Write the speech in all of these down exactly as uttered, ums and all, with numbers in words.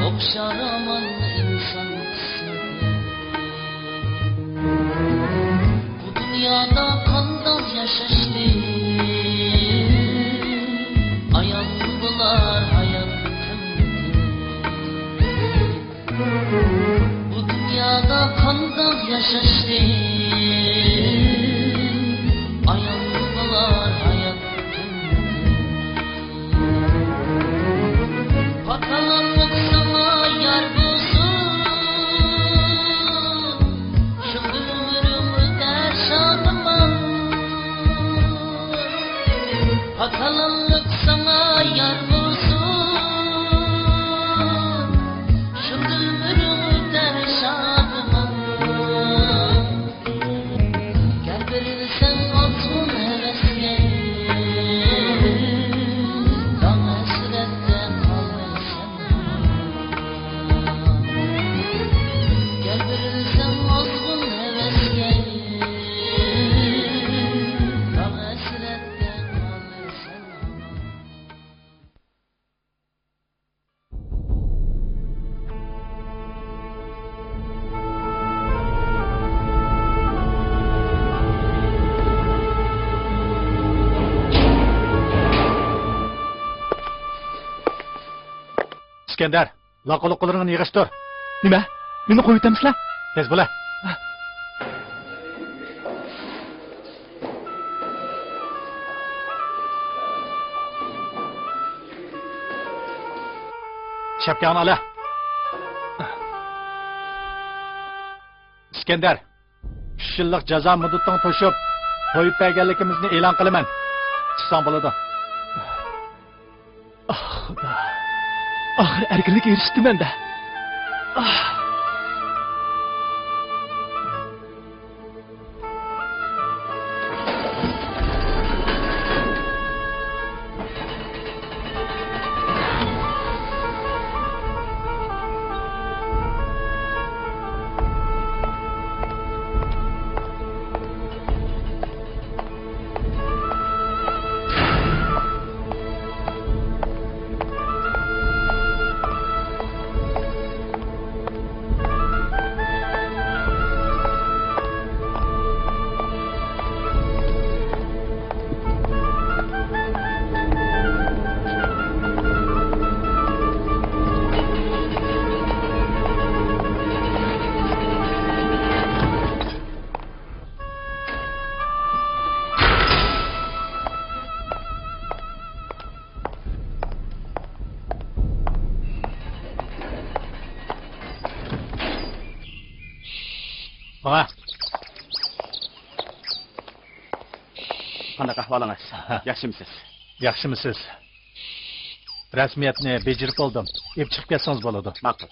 ئوخشار ئامال ئىنسان قىسمىتى. بۇ دۇنيادا قانداق ياشاشنى ئايان بولار ھايات قىممىتى. بۇ دۇنيادا قانداق ياشاشنى ئايان بولار ھايات قىممىتى. پاكالانلىق ساڭا يار بولسۇن، شۇڭا ئۆمرۈڭ ئۆتەر شادىمان. پاكالانلىق ساڭا يار بولسۇن، شۇڭا ئۆمرۈڭ ئۆتەر شادىمان. گەر بېرىلسەڭ ئازغۇن ھەۋەسكە، داڭ ھەسرەتتە قالىسەن ھامان. گەر بېرىلسەڭ ئازغۇن ھەۋەسكە، داڭ ھەسرەتتە قالىسەن ھامان. ئىسكەندەر، لاقا-لۇقىلىرىڭنى يىغىشتۇر. نېمە؟ مېنى قويۇۋېتەمسىلەر؟ تېز بولە. شەپكەڭنى ئالە. ئىسكەندەر، ئۈچ يىللىق جازا مۇددىتىڭ توشۇپ، قويۇپ بەرگەنلىكىمىزنى ئېلان قىلىمەن. چىقساڭ بولىدۇ. ئاھ، خۇدا. ئاخىر ئەركىنلىككە ئېرىشتىم مەن-دە. ئاھ. ماڭا. قانداق ئەھۋالىڭىز؟ ياخشىمۇسىز؟ ياخشىمۇسىز؟ رەسمىيەتنى بېجىرىپ بولدۇم. ئېلىپ چىقىپ كەتسىڭىز بولىدۇ. ماقۇل.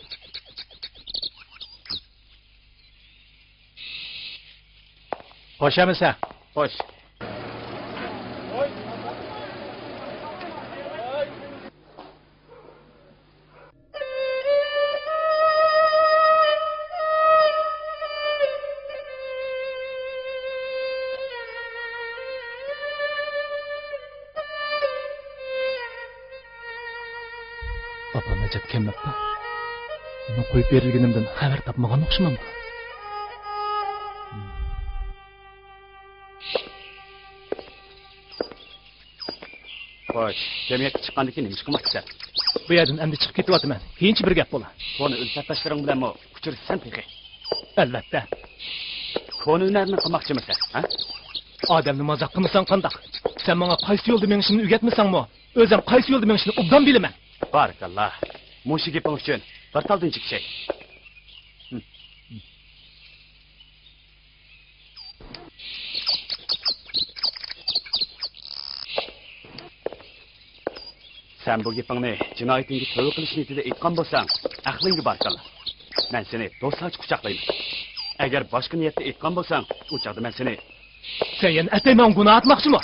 خوش ئەمىسە؟ خوش. ئاپام ئەجەب كەممەپتۇ. مېنىڭ قويۇپ بېرىلگىنىمدىن خەۋەر تاپمىغان ئوخشىمامدۇ؟ خوش، جەمئىيەتكە چىققاندىن كېيىن نېمە ئىش قىلماقچىسەن؟ بۇ يەردىن ئەمدى چىقىپ كېتىۋاتىمەن. كېيىنچە بىر گەپ بولا. كونا ئۈلپەتداشلىرىڭ بىلەنمۇ ئۇچرىشىسەن تېخى. ئەلۋەتتە. كونا ھۈنەرنى قىلماقچىمىسەن، ھە؟ ئادەمنى مازاق قىلمىساڭ قانداق؟ سەن ماڭا قايسى يولدا مېڭىشىمنى ئۆگەتمىسەڭمۇ، ئۆزۈم قايسى يولدا مېڭىشنى ئوبدان بىلىمەن. بارىكاللا. مۇشۇ گېپىڭ ئۈچۈن بىر تالدىن چىقىشاي. سەن بۇ گېپىڭنى جىنايىتىڭگە تۆۋە قىلىش نىيىتىدە ئېيتقان بولساڭ، ئەقلىڭگە بارىكاللا. مەن سېنى دوستلارچە قۇچاقلايمەن. ئەگەر باشقا نىيەتتە ئېيتقان بولساڭ، ئۇ چاغدا مەن سېنى... سەن يەنە ئەتەي ماڭا گۇناھ ئاتماقچىمۇ؟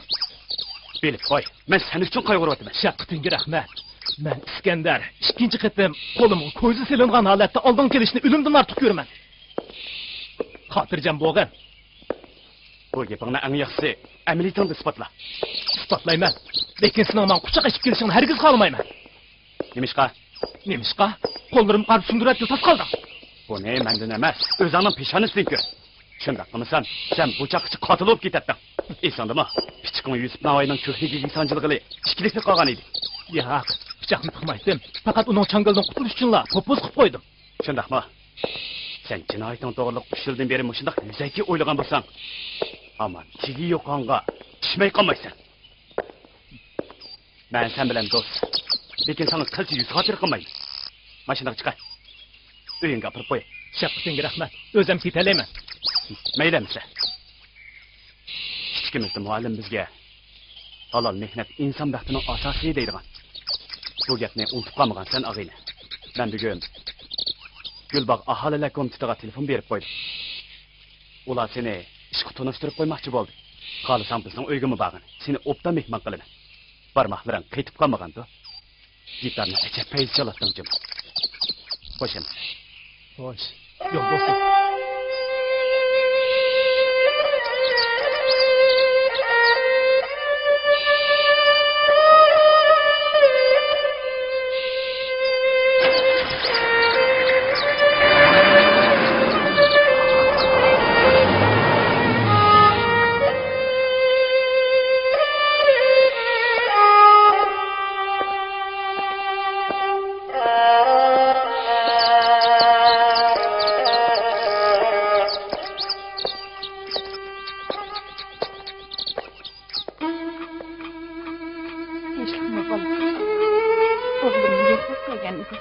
بىلىپ قوي، مەن سەن ئۈچۈن قايغۇرۇۋاتىمەن. شەپقىتىڭگە رەھمەت. مەن ئىسكەندەر ئىككىنچى قېتىم قولۇمغا كويزا سېلىنغان ھالەتتە ئالدىڭغا كېلىشنى ئۆلۈمدىن ئارتۇق كۆرىمەن. خاتىرجەم بولغىن. بۇ گېپىڭنى ئەڭ ياخشىسى ئەمەلىيىتىڭدە ئىسپاتلا. ئىسپاتلايمەن. لېكىن سېنىڭ ماڭا قۇچاق ئېچىپ كېلىشىڭنى ھەرگىز خالىمايمەن. نېمىشقا؟ نېمىشقا؟ قوللىرىم قار سۇندۇرۇۋەتتى، تاس قالدىڭ. بۇنى مەندىن ئەمەس، ئۆزۈڭنىڭ پېشانىسىدىن كۆر. شۇنداق قىلمىسام، سەن بۇ چاغقىچە قاتىل بولۇپ كېتەتتىڭ. ئېسىڭدىمۇ؟ پىچىقىڭ يۈسۈپ ناۋاينىڭ كۆھنە گىگىك سانجىلغىلى ئىككىلىكلىك قالغان ئىدى. ياق، پىچاقنى تىقمايتتىم. پەقەت ئۇنىڭ چاڭگىلىدىن قۇتۇلۇش ئۈچۈنلا پوپوز قىلىپ قويدۇم. شۇنداقمۇ؟ سەن جىنايىتىڭ توغرىلىق ئۈچ يىلدىن بېرى مۇشۇنداق يۈزەكى ئويلىغان بولساڭ، ھامان تېگى يوقانغا چىشمەي قالمايسەن. مەن سەن بىلەن دوست، لېكىن ساڭا قىلچە يۈز خاتىرە قىلمايمەن. ماشىنىغا چىقە. ئۆيۈڭگە ئاپىرىپ قوي. شەپقىتىڭگە رەھمەت. ئۆزۈم كېتەلەيمەن. مەيلى ئەمىسە. كىچىكىمىزدە مۇئەللىم بىزگە، ھالال مېھنەت ئىنسان بەختىنىڭ ئاساسى دەيدىغان. بۇ گەپنى ئۇنتۇپ قالمىغانسەن، ئاغىنە. مەن بۈگۈن گۈلباغ ئاھالىلەر كومىتېتىغا تېلېفون بېرىپ قويدۇم. ئۇلار سېنى ئىشقا تونۇشتۇرۇپ قويماقچى بولدى. خالىساڭ بىزنىڭ ئۆيگىمۇ بارغىن. سېنى ئوبدان مېھمان قىلىمەن. بارماقلىرىڭ قېتىپ قالمىغاندۇ؟ گىتارنى ئەجەب پەيزى چالاتتىڭ جۇمۇ. خوش ئەمىسە. خوش. يول بولسۇن. تىنچلىقمۇ بولدى. ئوغلۇمنى يوقلاپ كەلگەن ئىدى.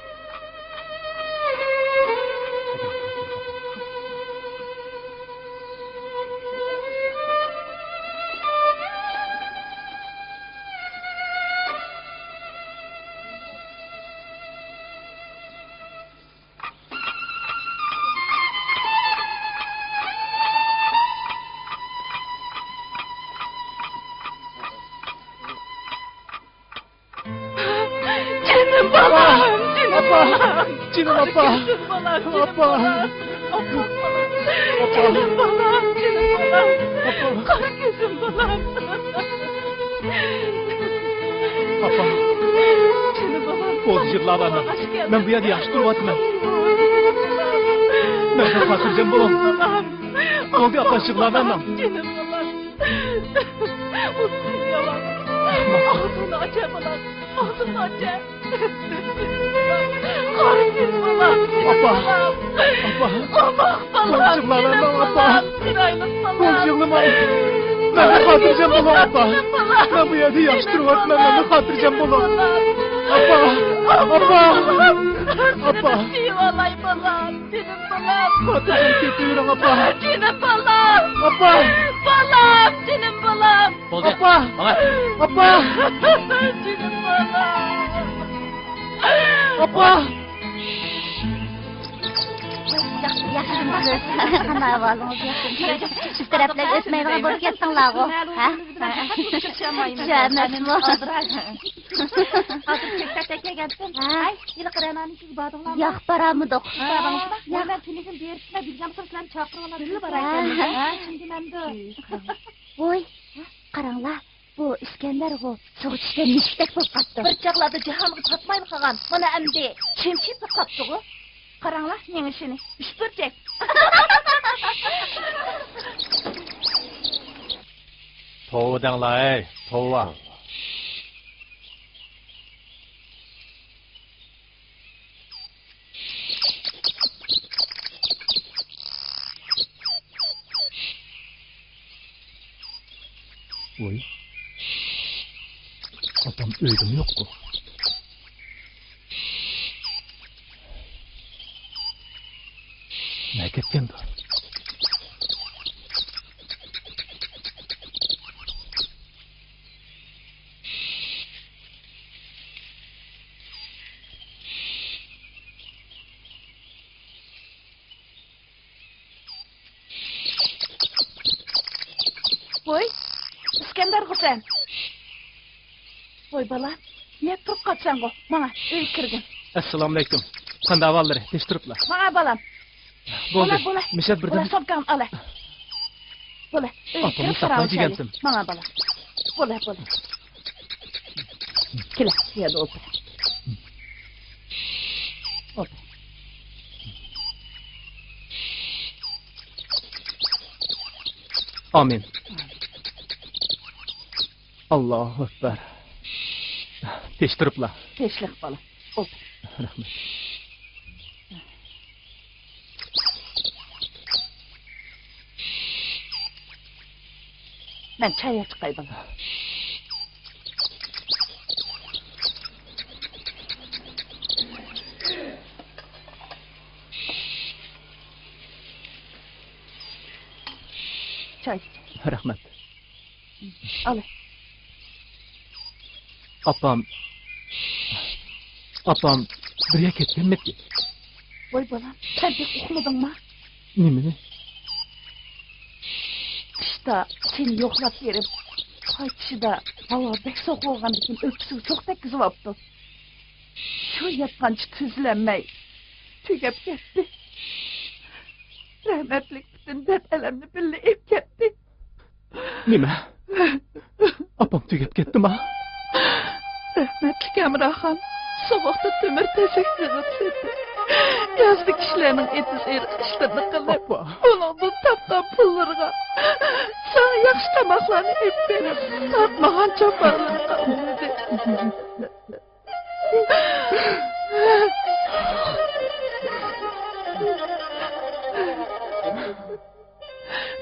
جېنىم بالام، جېنىم بالام. جېنىم ئاپا. قارا كۆزۈم بالام، جېنىم بالام. ئاپا. جېنىم بالام، جېنىم بالام. ئاپا. قارا كۆزۈم بالام. ئاپا. جېنىم بالام. بولدى، يىغلاۋەرمەڭ. مەن بۇ يەردە ياخشى تۇرۇۋاتىمەن. مەندىن خاتىرجەم بولۇڭ. بولدى، ئاپا، يىغلاۋەرمەڭ. جېنىم بالام. ئاغزىڭنى ئاچە، بالام. ئاغزىڭنى ئاچە. قارا كۆز بالام. ئاپا. ئاپا. ئوماق بالام. يىغلاۋەرمەڭ، ئاپا. چىرايلىق بالام. يىغلىماڭ. مەندىن خاتىرجەم بولۇڭ، ئاپا. مەن بۇ يەردە ياخشى تۇرۇۋاتىمەن، مەندىن خاتىرجەم بولۇڭ. ئاپا. ئاپا. ئاپا. سۆيۈۋالاي، بالام. جېنىم بالام. خاتىرجەم كېتىۋېرىڭ، ئاپا. جېنىم بالام. ئاپا. بالام، جېنىم بالام. بولدى. ئاپا. ماڭە. ئاپا. جېنىم بالام. ئاپا. ياخشىمۇ سىز؟ قانداق ئەھۋالىڭىز؟ ياخشىمۇ؟ بىز تەرەپلەرگە ئۆتمەيدىغان بولۇپ كەتتىڭلارغۇ؟ ھە؟ شۇ ئەمەسمۇ؟ ھازىر كۆكتاتتا كەلگەنتىم. ھە؟ ئاي، ھېلىقى رەنانىڭكىگە باردىڭلارمۇ؟ ياق، بارالمايدۇ. باردىڭىزمۇ؟ ۋاي، مەن تۈنۈگۈن بېرىپلا بىلگەن بولسام سىلەرنى چاقىرىۋالاتتىم. بىللە بارايسەن. ھە، شۇندىمەمدۇ؟ ۋوي، قاراڭلار، بۇ ئىسكەندەرغۇ سۇغا چۈشكەن مۈشۈكتەك بولۇپ قاپتۇ. بىر چاغلاردا جاھانغا پاتمايلا قالغان، مانا ئەمدى چىمچىيىپ قاپتىغۇ. قاراڭلار، يېڭىشىنى، ئۈچ بۇرجەك. توۋا دەڭلار، ھەي، توۋا. ۋوي، ئاپام ئۆيدىمۇ يوققۇ؟ نەگە كەتكەندۇ؟ ۋوي، ئىسكەندەرغۇ سەن؟ ۋوي بالا، نېمە تۇرۇپ قاپسەنغۇ؟ ماڭە، ئۆيگە كىرگىن. ئەسسالامۇئەلەيكۇم. قانداق ئەھۋاللىرى؟ تىنچ تۇرۇپلا؟ ماڭە بالام. بولدى. بولا، بولا. مىشەت بىردىن. بولا، سومكاڭنى ئالا. بولا، ئۆيگە كىر، ئاپامنى ساقلاي دېگەنتىم. ماڭە بالام. بولا، بولا. كېلە، بۇ يەردە ئولتۇر. ئولتۇر. ئامىن. ئاللاھۇ ئەكبەر. تىنچ تۇرۇپلا. تىنچلىق، بالا. ئولتۇر. رەھمەت. مەن چاي ئەپ چىقاي، بالا. چاي. رەھمەت. ئال. ئاپام، ئاپام بىر يەرگە كەتكەنمىدى؟ ۋاي بالام، سەن بەك ئۇخلىدىڭما؟ نېمىنى؟ چۈشتە سېنى يوقلاپ بېرىپ، قايتىشىدا ھاۋا بەك سوغۇق بولغاندىكىن ئۆپكىسىگە چوغ تەگكۈزۈۋاپتۇ. شۇ ياتقانچە تۈزلەنمەي تۈگەپ كەتتى. رەھمەتلىك پۈتۈن دەرد-ئەلەمنى بىللە ئېلىپ كەتتى. نېمە؟ ئاپام تۈگەپ كەتتىما؟ رەھمەتلىك ھەمراخان سوغۇقتا تۆمۈر تەسەك سېغىپ سېتىپ، يازدا كىشىلەرنىڭ ئېتىز-ئېرىق ئىشلىرىنى قىلىپ، ئاپا، ئۇنىڭدىن تاپقان پۇللىرىغا ساڭا ياخشى تاماقلارنى ئېلىپ بېرىپ، تارتمىغان جاپالىرىنى قىلدى.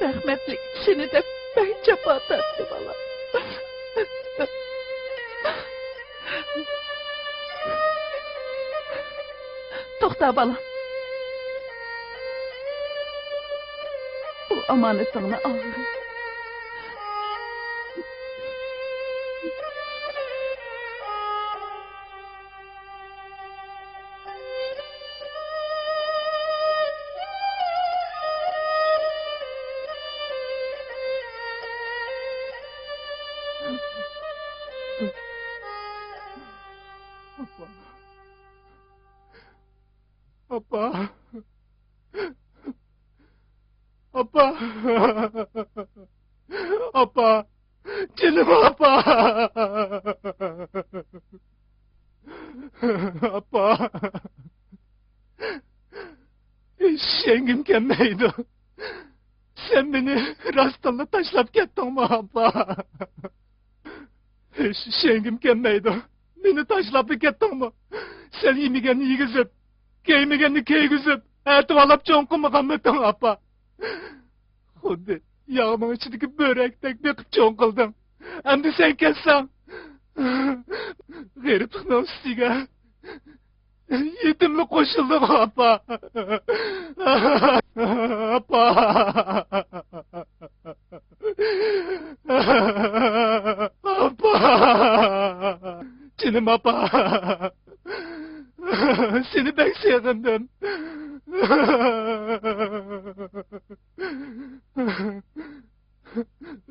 رەھمەتلىك سېنى دەپ بەك جاپا تارتتى، بالا. توختا، بالا. بۇ ئامانىتىڭنى ئالغىن. ئاپا. ئاپا. ئاپا. جېنىم ئاپا. ئاپا. ئىشەنگۈم كەلمەيدۇ. سەن مېنى راستتىنلا تاشلاپ كەتتىڭمۇ، ئاپا؟ ئىشەنگۈم كەلمەيدۇ. مېنى تاشلاپلا كەتتىڭمۇ؟ سەن يېمىگەننى يېگۈزۈپ، كىيمىگەننى كىيگۈزۈپ، ئەتىۋارلاپ چوڭ قىلمىغانمىدىڭ، ئاپا؟ خۇددى ياغنىڭ ئىچىدىكى بۆرەكتەك بېقىپ چوڭ قىلدىڭ. ئەمدى سەن كەتسەڭ، غېرىبلىقنىڭ ئۈستىگە يېتىملىك قوشۇلدىغۇ، ئاپا. ئاپا. ئاپا. جېنىم ئاپا. سېنى بەك سېغىندىم.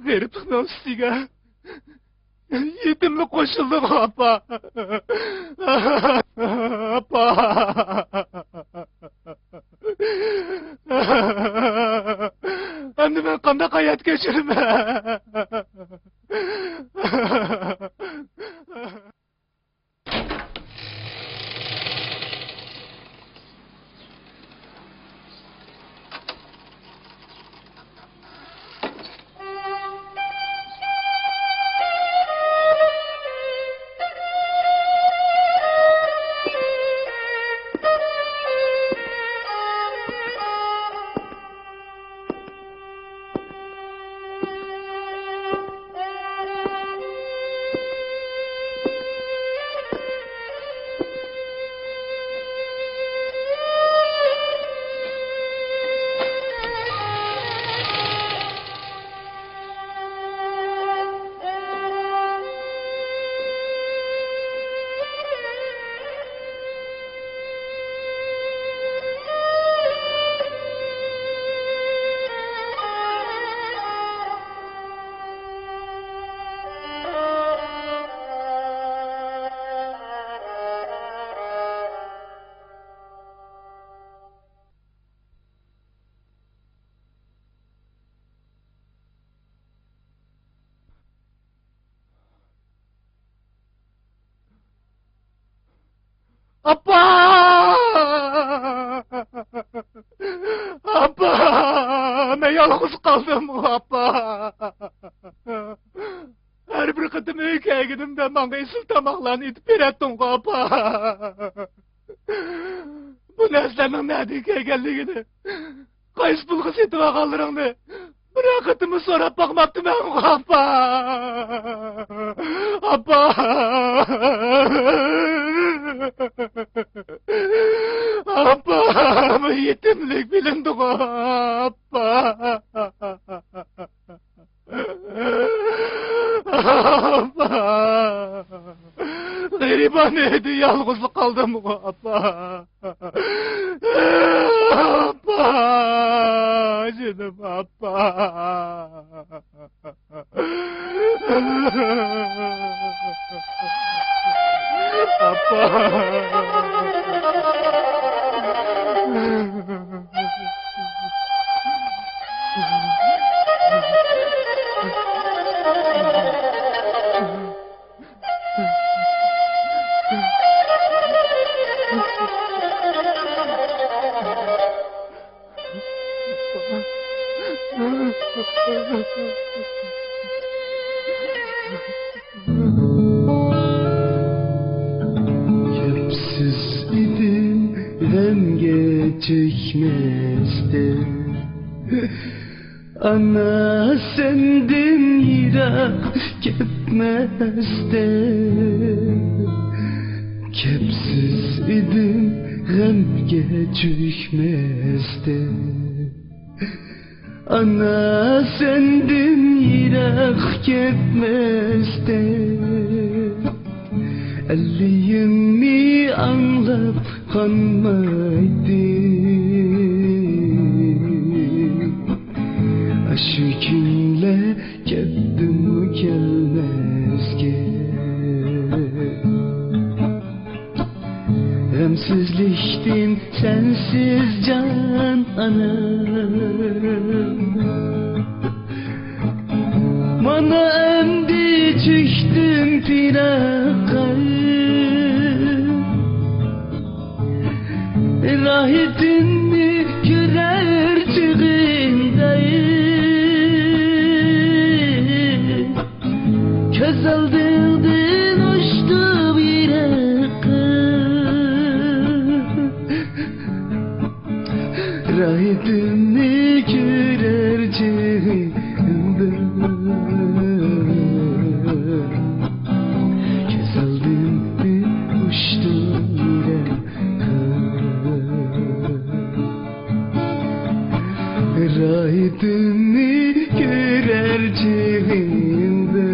غېرىبلىقنىڭ ئۈستىگە يېتىملىك قوشۇلدىغۇ، ئاپا. ئاپا. ئەمدى مەن قانداق ھايات كەچۈرىمەن؟ ئاپا! ئاپا! مەن يالغۇز قالدىم، ئاپا! ھەر بىر قېتىم ئۆيگە كەلگىنىمدە ماڭا ئېسىل تاماقلارنى ئېتىپ بېرەتتىڭغۇ، ئاپا! بۇ نەرسىلەرنىڭ نەدىن كەلگەنلىكىنى، قايسى پۇلغا سېتىۋالغانلىرىڭنى بىرەر قېتىممۇ سوراپ باقماپتىمەنغۇ، ئاپا! ئاپا! ئاپا! بۇ يېتىملىك بىلىندىغۇ، ئاپا! ئاپا! غېرىبانە ئۆيدە يالغۇزلا قالدىمغۇ، ئاپا! ئاپا! جېنىم ئاپا! ئاپا! كەپسىز ئىدىم غەمگە چۆكمەستىن، ئانا سەندىن يىراق كەتمەستىن. كەپسىز ئىدىم غەمگە چۆكمەستىن، ئانا سەندىن يىراق كەتمەستىن. ئەللىيىمنى ئاڭلاپ قانمايتتىم، ئاشۇ كۈنلەر كەتتىمۇ كەلمەسكەن. غەمسىزلىكتىن سەنسىز جان ئانا، مانا ئەمدى چۆكتۈم پىراققا. راھىتىمنى كۆرەر چېغىمدا، كۆز ئالدىڭدىن ئۇچتۇم يىراققا. راھىتىمنى كۆرەر چېغىمدا، كۆز ئالدىمدىن ئۇچتۇم يىراققا. راھىتىمنى كۆرەر چېغىمدا،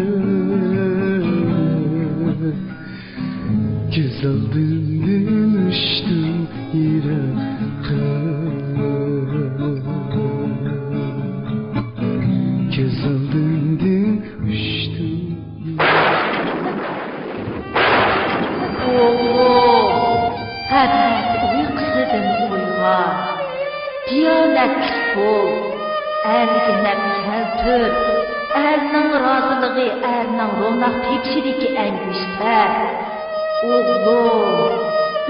كۆز ئالدىمدىن ئۇچتۇم يىراققا. كۆز ئالدىمدىن ئۇچتۇم. ئوغلۇم، پەرزەنت ئۇيقۇسىدىن ئويغان، دىيانەتلىك بول، ئەرگە نەپ كەلتۈر، ئەرنىڭ رازىلىقى ئەرنىڭ روناق تېپىشىدىكى ئەڭگۈشتەر. ئوغلۇم،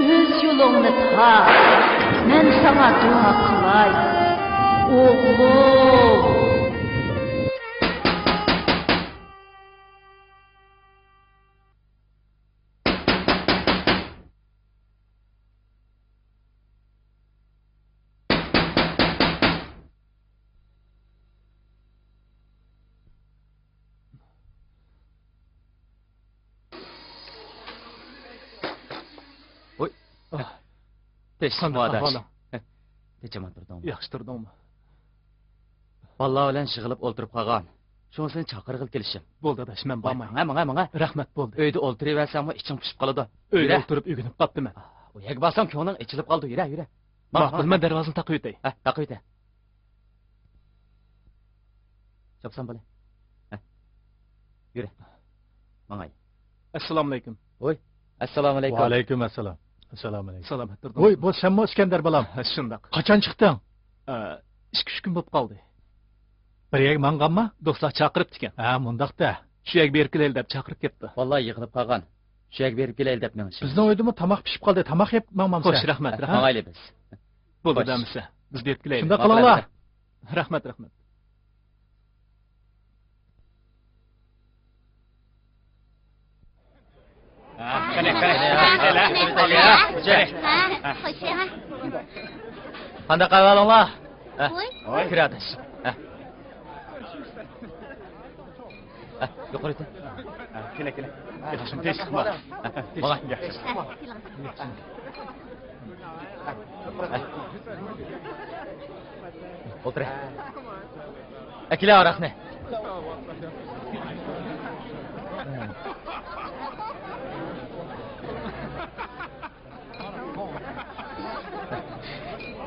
ئۆز يولۇڭنى تاپ، مەن ساڭا دۇئا قىلاي. ئوغلۇم. ۋوي. ئاھ. تىنچلىقمۇ ئاداش؟ ئەھۋالىڭ؟ تىنچ ئامان تۇردۇڭمۇ؟ ياخشى تۇردۇڭمۇ؟ بالىلار بىلەن يىغىلىپ ئولتۇرۇپ قالغان. شۇڭا سېنى چاقىرغىلى كېلىشىم. بولدى ئاداش، مەن ۋاي، بارماي. ماڭە، ماڭە، ماڭە. رەھمەت، بولدى. ئۆيدە ئولتۇرۇۋەرسەڭمۇ ئىچىڭ پۇشۇپ قالىدۇ. ئۆيدە يۈرە. ئولتۇرۇپ ئۆگىنىپ قاپتىمەن. ئۇ يەرگە بارسام كۆڭلۈڭ ئېچىلىپ قالىدۇ. يۈرە، يۈرە. ماڭ، ماقۇل، ماڭ، مەن ماڭ. دەرۋازىنى تاقىۋېتەي. ھە، تاقىۋېتە. چاپسان بالە. ھە. يۈرە. ماڭاي. ئەسسالامۇئەلەيكۇم. ۋوي. ئەسسالامۇئەلەيكۇم. ۋەئەلەيكۇم ئەسسالام. ئەسسالامۇئەلەيكۇم. سالامەت تۇردۇڭ. ۋوي، بۇ سەنمۇ ئىسكەندەر بالام؟ ھە، شۇنداق. قاچان چىقتىڭ؟ ئە، ئىككى ئۈچ كۈن بولۇپ قالدى. بىر يەرگە ماڭغانما؟ دوستلار چاقىرىپتىكەن. ھە، مۇنداق-دە. شۇ يەرگە بېرىپ كېلەيلى دەپ چاقىرىپ كەپتۇ. بالىلار يىغىلىپ قالغان. شۇ يەرگە بېرىپ كېلەيلى دەپ مېڭىشىمىز. بىزنىڭ ئۆيدىمۇ تاماق پىشىپ قالدى، تاماق يەپ ماڭمامسىز؟ خوش، رەھمەت، ھە؟ رەھمەت. ماڭايلى بىز. بولدى، خوش. ئەمىسە، بىز بېرىپ كېلەيلى. شۇنداق قىلىڭلار. رەھمەت، رەھمەت. قېنى، قېنى. قانداق ئەھۋالىڭلار؟ ھە؟ ۋاي. كىر ئاداش. ھە. ھە، يۇقىرى ئۆتۈڭ. ھە، كېلە، كېلە. ياخشىمۇ، تىنچلىقمۇ؟ ھە، ماڭا. ياخشى. ئولتۇر. ئەكېلە ھاراقنى.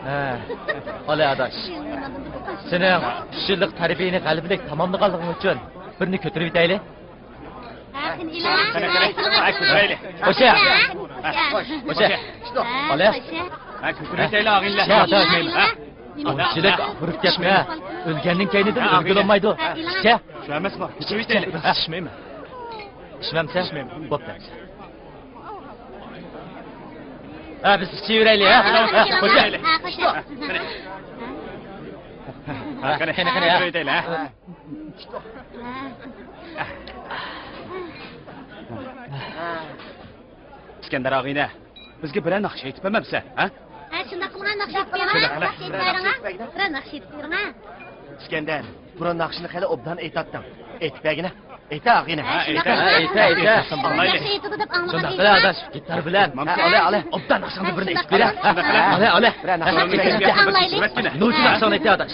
ھە، ئالى ئاداش. سېنىڭ ئۈچ يىللىق تەربىيەنى غەلىبىلىك تاماملىغانلىقىڭ ئۈچۈن بىرنى كۆتۈرۈۋېتەيلى. خوشە. خوشە. ئالى. ھە، كۆتۈرۈۋېتەيلى، ئاغىنىلەر. ھە، ئاداش. ئۇنچىلىك ئاغرىپ كەتمە. ئۆلگەننىڭ كەينىدىن ئۆرگىلىمايدۇ. ئىچە. شۇ ئەمەسمۇ؟ ئىچىۋېتەيلى. ئىچمەيمەن. ئىچمەمسەن؟ ئىچمەيمەن. بوپتۇ. ھە، بىز ئىچىۋېرەيلى، ھە؟ ھە، خوشە. ھە، قېنى، قېنى، قېنى، ھە. ئىسكەندەر ئاغىنە، بىزگە بىرەر ناخشا ئېيتىپ بەرمەمسەن، ھە؟ ھە، شۇنداق قىلغان ناخشا ئېيتىپ بېرىڭ، ناخشا ئېيتىپ بېرىڭ، ھە؟ بىرەر ناخشا ئېيتىپ بېرىڭ، ھە؟ ئىسكەندەر، بۇرۇن ناخشىنى خېلى ئوبدان ئېيتاتتىڭ. ئېيتىپ بەرگىنە. ئېيتە، ئاغىنە. ھە، شۇنداق ئېيتە، ئېيتە، ئېيتە. ئاڭلايلى. ياخشى ئېيتىدۇ دەپ ئاڭلىغان ئىدىم. ئاداش، گىتار بىلەن. ھە، ئالە، ئالە. ئوبدان ناخشاڭنى بىرنى ئېيتىپ بېرە. ھە، ئالە، ئالە. بىرەر ناخشا ئاڭلايلى. نوچى ناخشاڭنى ئېيتە، ئاداش.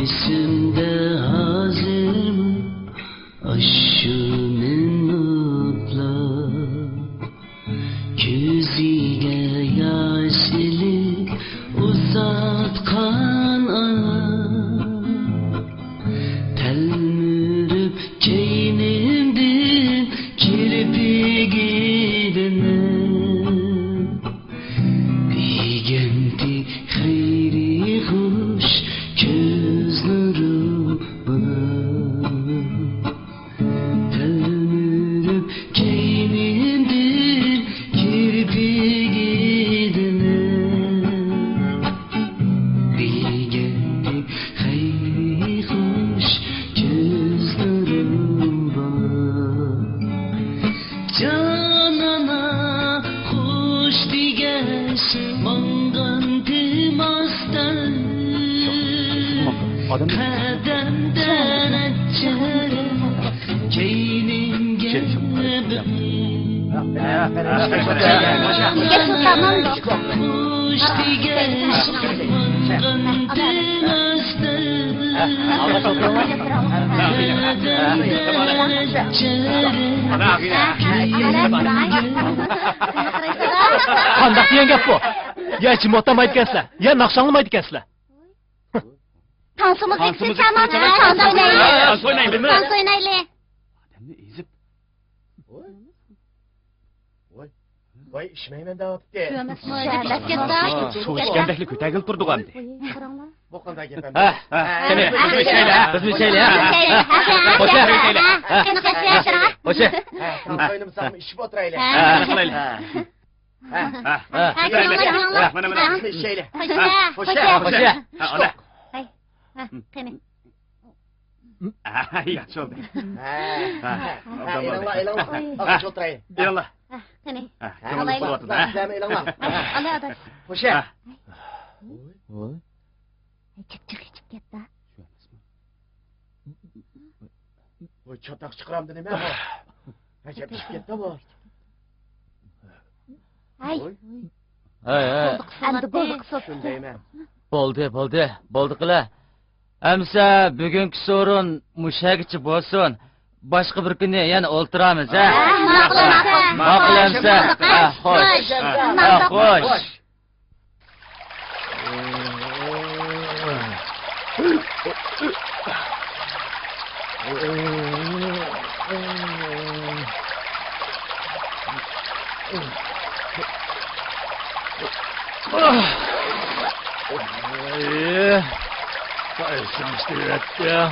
ئېسىمدە ھازىرمۇ ئاشۇ مىنۇتلار. كۆزىگە ياش ئىلىك ئۇزاتقان ئانا، تەلمۈرۈپ كەينىمدىن كىرپىكىدىن دېگەنتى خەيرى خوش كۆز نۇرۇ بىلەن. تەلمۈرۈپ كەينىمدىن كىرپىكىدىن دېگەنتى خەيرى خوش كۆزلىرىم بار. جانانا خوش دېگەچ ماڭغانتىم ئاستا. قەدەمدە نەچچە كەينىڭگە بېقىپ. خوش دېگەچ ماڭغانتىم ئاستا. قانداق دېگەن گەپ بۇ؟ يا جىم ئولتۇرمايدىكەنسىلەر، يا ناخشا ئاڭلىمايدىكەنسىلەر. تانسىمۇ كەتسە چامام، تانسا ئوينايلى. تانسا ئوينايلى. تانسا ئوينايلى. ئادەمنى ئېزىپ. ۋاي، ۋاي، ئىچمەيمەن دەۋاتىتتى. سۇ ئىچكەندەكلا كۆتەرگىلى تۇردىغۇ ئەمدى. بۇ قانداق گەپ ئەمدى؟ ھە، ھە، قېنى، بىزمۇ ئىچەيلى، ھە؟ بىزمۇ ئىچەيلى، ھە؟ ھە، ھە، خوشە. ھە، خوشە. ھە، تانسا ئوينىمىساقمۇ ئىچىپ ئولتۇرايلى. ھە، قىلايلى. ھە. ھە، ھە. ھە، كېلىڭلار، كېلىڭلار. ھە، مانا، مانا. ھە. ئىچەيلى. خوشە، خوشە. خوشە. ھە، ئالە. ھەي. ھە، قېنى. ھە، ياخشى بولدى. ھە. ھە، ھە، ئوبدان بولدى. ئېلىڭلار، ئېلىڭلار. ئاغاچ ئولتۇرايلى. ئېلىڭلار. ھە، قېنى. ھە، كۆڭلۈم قۇۋۋاتىدۇ، ھە. سىلەرمۇ ئېلىڭلار. ھە، ئالە ئاداش. خوشە. ھە. ۋاي. ھەي، چىقچىق ئىچىپ كەتتى. ۋاي، چاتاق چىقىرامدۇ نېمە بۇ؟ ھەي، چاتاق ئىچىپ كەتتى بۇ. ھەي. ۋاي. ھەي، ھەي. ئەمدى بولدى قىسىپ. شۇندايمەن. بولدى، بولدى، بولدى قىلە. ئەمسە بۈگۈنكى سورۇن مۇشەگىچە بولسۇن. باشقا بىر كۈنى يەنە ئولتۇرارمىز، ھە؟ ھە، ماقۇل، ماقۇل. ماقۇل ئەمسە. ھە، خوش. ھە، خوش. قايسىڭ ئىشلىۋەتتىڭ؟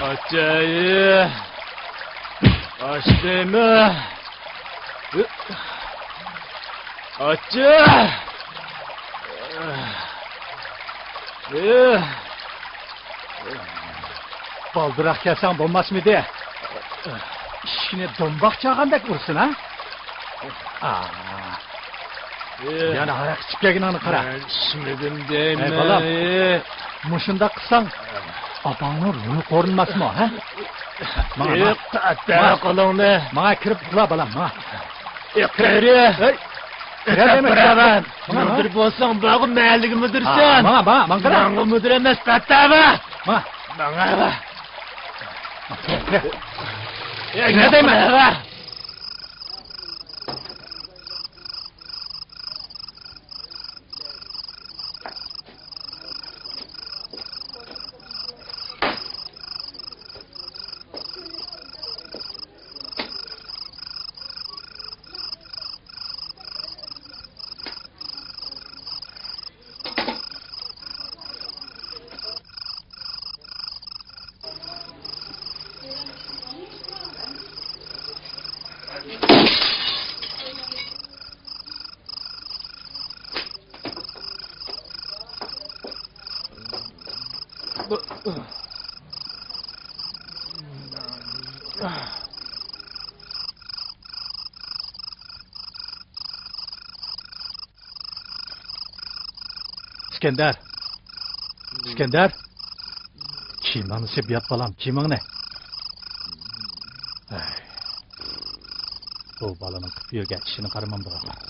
ئاچايى! ئاچتىمۇ؟ ئاچا! بالدۇرراق كەلسەڭ بولماسمىدى؟ ئىشىكنى دومباق چالغاندەك ئۇرسۇن، ھە؟ ئا. يەنە ھاراق ئىچىپ كەلگىنىڭنى قارا. مەن ئىچمىدىم دەيمەن. ھەي، بالام. مۇشۇنداق قىلساڭ، ئاپاڭنىڭ روھى قورۇنماسمۇ، ھە؟ ماڭا، ماڭا. يوق، ئەتە قولۇڭنى. ماڭا كىرىپ ئۇخلا، بالام، ماڭا. ئېقىرى. ھەي. كىرە دەيمەن. ماڭا، ماڭا. مۇدىر بولساڭ، بارغۇ مەھەللىگە مۇدىرسەن. ھا، ماڭا، ماڭا، ماڭا قارا. ماڭا مۇدىر ئەمەس، پەتتەۋە. ماڭا. ماڭا. كىرە. كىرە دەيمەن. ئىسكەندەر! ئىسكەندەر! كىيىمىڭنى سېپ يات، بالام، كىيىمىڭنى. ھەي. بۇ بالىنىڭ قىلىپ يۈرگەن ئىشىنى قارىمامدىغان.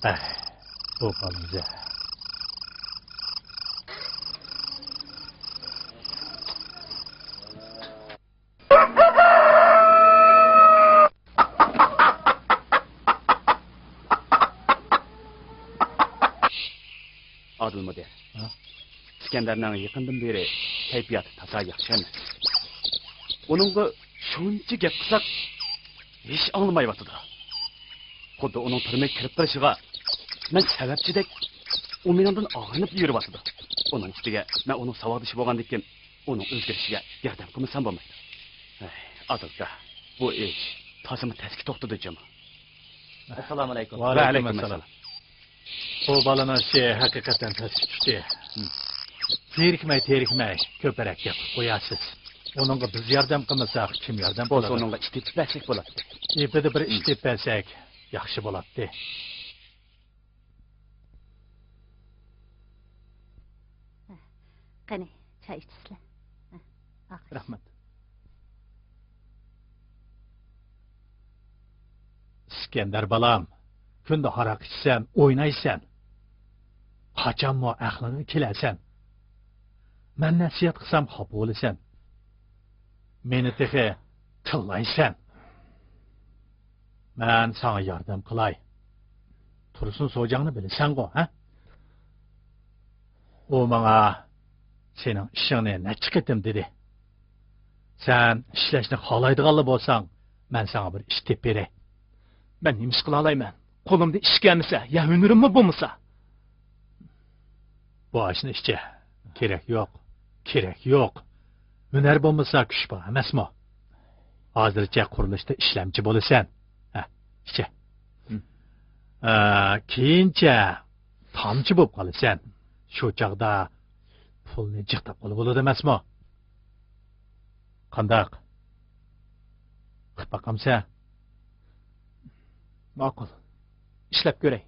ئەھ، بۇ بالىنى. ئادىل مۇدىر. ھە؟ ئىسكەندەرنىڭ يېقىندىن بېرى كەيپىياتى تازا ياخشى ئەمەس. ئۇنىڭغا شۇنچە گەپ قىلساق، ھېچ ئاڭلىمايۋاتىدۇ. خۇددى ئۇنىڭ تۈرمىگە كىرىپ بېرىشىغا مەن سەۋەبچىدەك، ئۇ مېنىڭدىن ئاغرىنىپ يۈرۈۋاتىدۇ. ئۇنىڭ ئۈستىگە مەن ئۇنىڭ ساۋاقدىشى بولغاندىكىن، ئۇنىڭ ئۆزگىرىشىگە ياردەم قىلمىسام بولمايدۇ. ھەي، ئادىلكا، بۇ ئىش تازىمۇ تەسكە توختىدى جۇمۇ. ئەسسالامۇئەلەيكۇم. ۋەئەلەيكۇم ئەسسالام. بۇ بالىنىڭ ئىشى ھەقىقەتەن تەسكە چۈشتى. ھىم. تېرىكمەي، تېرىكمەي، كۆپرەك گەپ قىلىپ قويارسىز. ئۇنىڭغا بىز ياردەم قىلمىساق، كىم ياردەم قىلىدۇ؟ بولسا ئۇنىڭغا ئىش تېپىپ بەرسەك بولاتتى. ئېپىدە بىر ئىش تېپىپ بەرسەك، ياخشى بولاتتى. قېنى، چاي ئىچىسىلەر. ئاقاش. رەھمەت. ئىسكەندەر بالام، كۈندە ھاراق ئىچىسەن، ئوينايسەن. قاچانمۇ ئەقلىڭگە كېلەسەن؟ مەن نەسىھەت قىلسام خاپا بولىسەن. مېنى تېخى تىللايسەن. مەن ساڭا ياردەم قىلاي. تۇرسۇن سوجاڭنى بىلىسەنغۇ، ھە؟ ئۇ ماڭا سېنىڭ ئىشىڭنى نەچچە قېتىم دېدى. سەن ئىشلەشنى خالايدىغانلا بولساڭ، مەن ساڭا بىر ئىش تېپىپ بېرەي. مەن نېمە ئىش قىلالايمەن؟ قولۇمدا ئىش كەلمىسە، يا ھۈنىرىممۇ بولمىسا. بۇ ئاشنى ئىچە. كېرەك يوق. كېرەك يوق. ھۈنەر بولمىسا، كۈچ بار ئەمەسمۇ؟ ھازىرچە قۇرۇلۇشتا ئىشلەمچى بولىسەن. ھە، ئىچە. ھىم. ئا، كېيىنچە تامچى بولۇپ قالىسەن. شۇ چاغدا پۇلنى جىق تاپقىلى بولىدۇ ئەمەسمۇ؟ قانداق؟ ئۇقۇپ باقامسەن؟ ماقۇل. ئىشلەپ كۆرەي.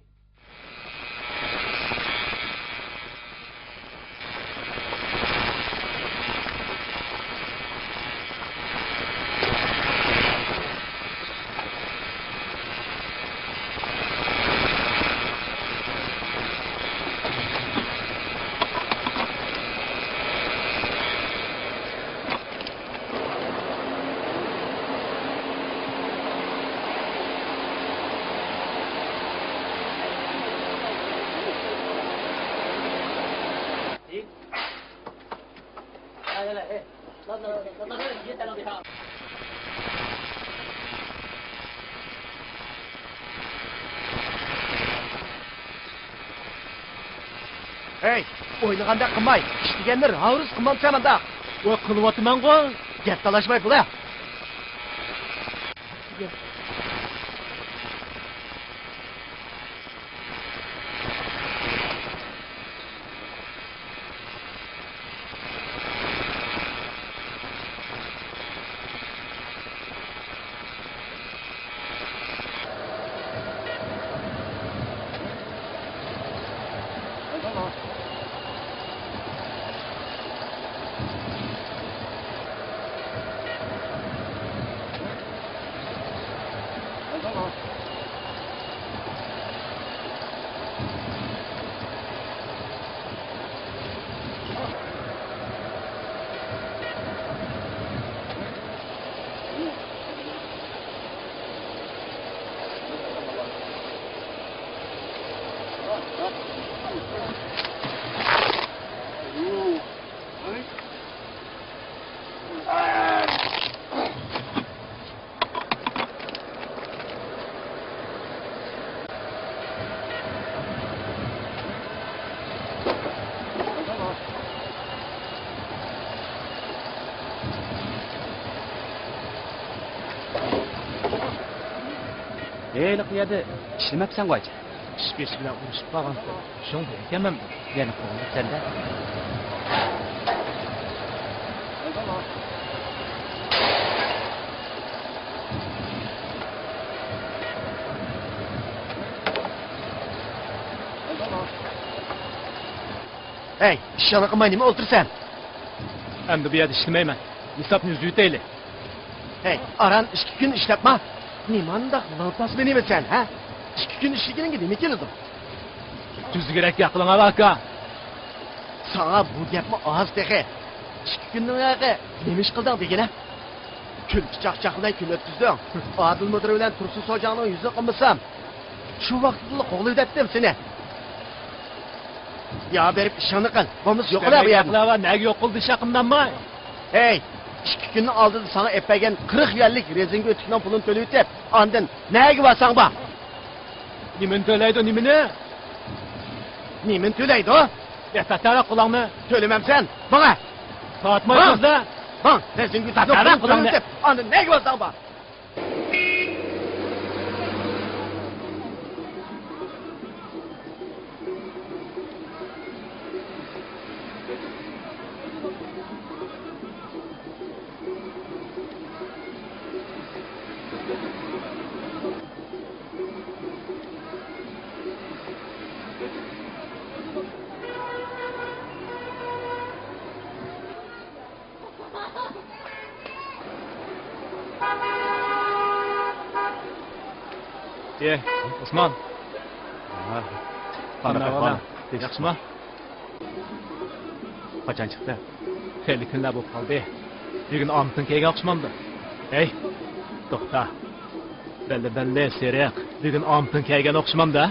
ھەي، ئويلىغاندەك قىلماي، ئىش دېگەننى راۋۇرۇس قىلمامسەن مانداق. ۋاي، قىلىۋاتىمەنغۇ. گەپ تالاشماي بولە. ھېلىقى يەردە ئىشلىمەپسەنغۇ ئاچا؟ ئىش بېشى بىلەن ئۇرۇشۇپ قالغانتىم. شۇڭا بۇ ئىكەنمەن بۇ. يەنە قوغلىدىم سەندە. ھەي، ئىشىڭنى قىلماي نېمە ئولتۇرسەن؟ ئەمدى بۇ يەردە ئىشلىمەيمەن. ھېسابنى ئۈزۈۋېتەيلى. ھەي، ئاران ئىككى كۈن ئىشلەپما؟ نېمانداق لىڭپاسلىنىۋېسەن، ھە؟ ئىككى كۈن ئىشلىگىنىڭگە نېمە كېلىدۇ؟ تۈزۈكرەك گەپ قىلىڭ، ئاكا. ساڭا بۇ گەپمۇ ئاز تېخى. ئىككى كۈننىڭ ھەققى نېمە ئىش قىلدىڭ دېگىنە؟ كۈلكە چاقچاق بىلەن كۈن ئۆتكۈزدۈڭ. ئادىل مۇدىر بىلەن تۇرسۇن سوجاڭنىڭ يۈزىنى قىلمىسام، شۇ ۋاقىتتىلا قوغلىۋېتەتتىم سېنى. يا بېرىپ ئىشىڭنى قىل، بولمىسا يوقىلا بۇ يەردىن. ۋە نەگە يوقىلىدى شاقىمدانماي؟ ھەي، ئىككى كۈننىڭ ئالدىدا ساڭا ئېلىپ بەرگەن قىرىق يۈەنلىك رېزىنكە ئۆتۈكنىڭ پۇلىنى تۆلىۋېتىپ، ئاندىن نەگە بارساڭ بار. نېمىنى تۆلەيدۇ، نېمىنى؟ نېمىنى تۆلەيدۇ؟ يا، تاتارا قۇلاڭنى. تۆلىمەمسەن، ماڭە. ساتمايسىز-دە. ماڭ، رېزىنكە ئۆتۈكنىڭ پۇلىنى تۆلىۋېتىپ، ئاندىن نەگە بارساڭ بار. ئېھ، ئوسمان. ھا، قانداق ئەھۋال؟ ياخشىما؟ قاچان چىقتى؟ خېلى كۈنلەر بولۇپ قالدى. بۈگۈن ئامىتىڭ كەلگەن ئوخشىمامدۇ؟ ھەي، توختا. بەللى، بەللى، سېرىق. بۈگۈن ئامىتىڭ كەلگەن ئوخشىمامدۇ؟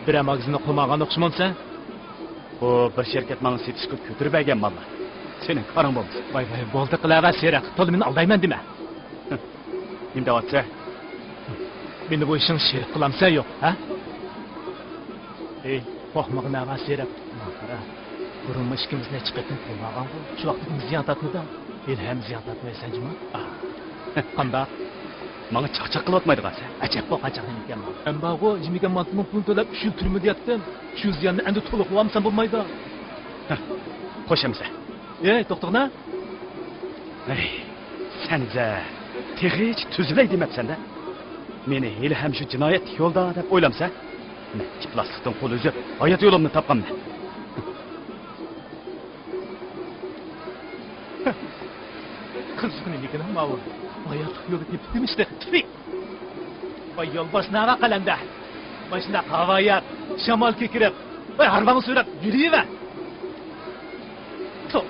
بىرەر ماگىزىننى قومارغان ئوخشىمامسەن؟ بۇ بىر شىركەت ماڭا سېتىشقا كۆتۈرۈپ بەرگەن ماللار. سېنىڭ كارىڭ بولمىسۇن. ۋاي، ۋاي، بولدى قىلىۋەر سېرىق. تولا مېنى ئالدايمەن دېمە. نېمە دەۋاتىسەن؟ مېنى بۇ ئىشىڭ شېرىك قىلامسەن يوق، ھە؟ ئېي، قورقمىغىنە سېرىق. ماڭا قارا. بۇرۇنمۇ ئىككىمىز نەچچە قېتىم قومارغانغۇ. شۇ ۋاقىتتا زىيان تارتمىدىڭ. ھېلىھەم زىيان تارتمايسەن جۇمۇ. ئاھ. قانداق؟ ماڭا چاقچاق قىلىۋاتمايدىغانسەن. ئەجەب بۇ قاچاق نېمىكەن بۇ؟ مەن بارغۇ، يېمىگەن مانتىنىڭ پۇلىنى تۆلەپ، ئۈچ يىل تۈرمىدە ياتتىم. شۇ زىياننى ئەمدى تولۇقلىۋالمىسام بولمايدۇ. ھە، خوش ئەمىسە. ئەي، توختىغىنا. ھەي، سەن بىزە تېخىچە تۈزىلەي دېمەپسەن-دە. مېنى ھېلىھەم شۇ جىنايەتلىك يولدا دەپ ئويلامسەن؟ مەن ئىپلاسلىقتىن قول ئۈزۈپ، ھايات يولۇمنى تاپقانمەن. قىزىق نېمىكىن ماۋۇ؟ ھاياتلىق يولى تېپىپ دېمىشتى. تۈفى! ۋاي يولباش ناۋا قەلەندەر! ماشىنا ھاۋايات، شامال كېكىرىپ، ۋاي ھارۋاڭ سۈرەپ يۈرۈۋەر! توپ!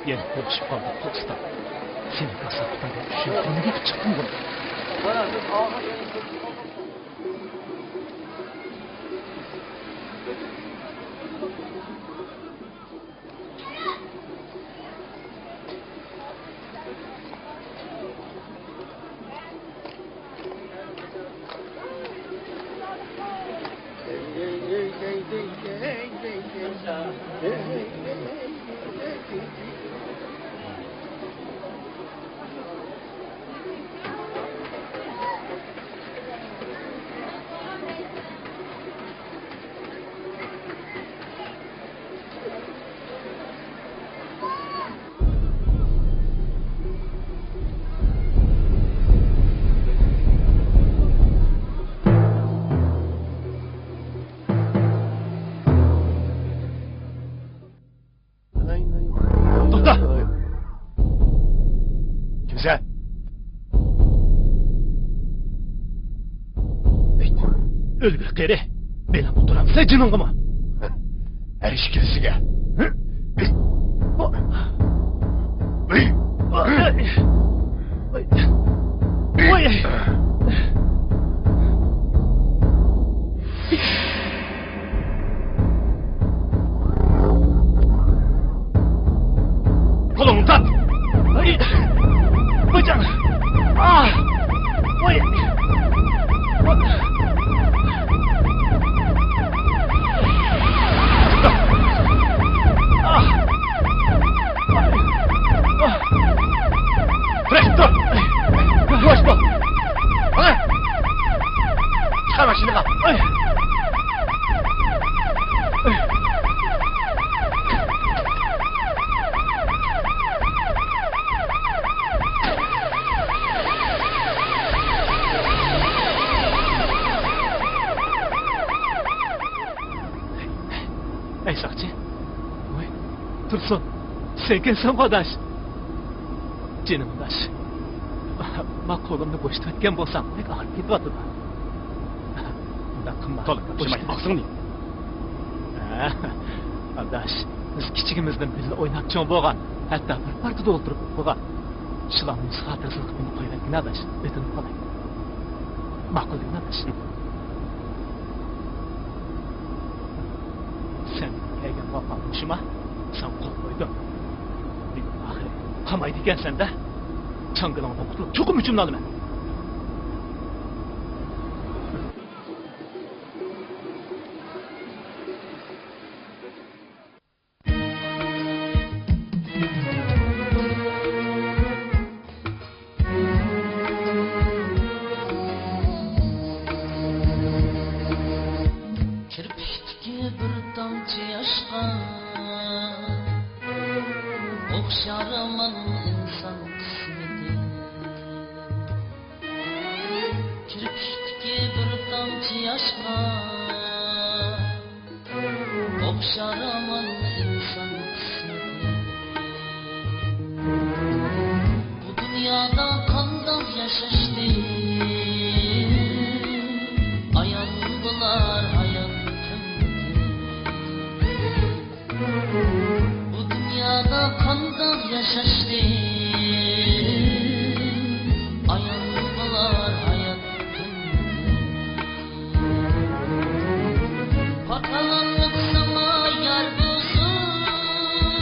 يەنە قورقۇشۇپ قالدىم، توستا. سېنى كاساپىتىڭ دەپ چۈشۈپ، نېمە دەپ چىقتىڭ بۇنى؟ توختا! كىمسەن؟ ئۆلگۈر قېرى! مېنىڭ ئولتۇرامسەن جېنىڭغىمۇ؟ ھەر ئىككىلىسىگە! قولۇڭنى تارت! ۋاي! ۋايجان! ئاھ! ۋاي! ئاھ! تۇر! يۇۋاش بول! ھە؟ چىقار ماشىنىغا! ئەي ساقچى! ۋاي، تۇرسۇن، سەنكەنسەنغۇ ئاداش! جېنىم ئاداش، ما قولۇمنى بوشىتىۋەتكەن بولساڭ، بەك ئاغرىپ كېتىۋاتىدۇ. ئۇنداق قىلما. تولا گاپلىماي، بوشىتىۋەت. ئاغزىڭنى. ئاداش، بىز كىچىكىمىزدىن بىللە ئويناپ چوڭ بولغان، ھەتتا بىر پارتىدا ئولتۇرۇپ ئوقۇغان. شۇلارنىڭ خاتىرىسىگە قويۇۋەتكىن ئاداش، ئۆتۈنۈپ قالاي. ماقۇل دېگىن ئاداش. سەن كەلگەن ۋاپا مۇشۇما؟ ساڭا قول قويدۇم. ئاخىرى قامايدىكەنسەن-دە. چاڭگىلىڭدىن قۇتۇلۇپ چوقۇم ئۈچۈمنى ئالىمەن. كىرپىكتىكى بىر تامچە ياشقا ئوخشارمەن ئىنسان قىسمىتى. كىرپىكتىكى بىر تامچە ياشقا ئوخشارمەن ئىنسان قىسمىتى. بۇ دۇنيادا قانداق ياشاشنى ئايان بولار ھايات قىممىتى. بۇ دۇنيادا قانداق ياشاشنى ئايان بولار ھايات قىممىتى. پاكالىق ساڭا يار بولسۇن،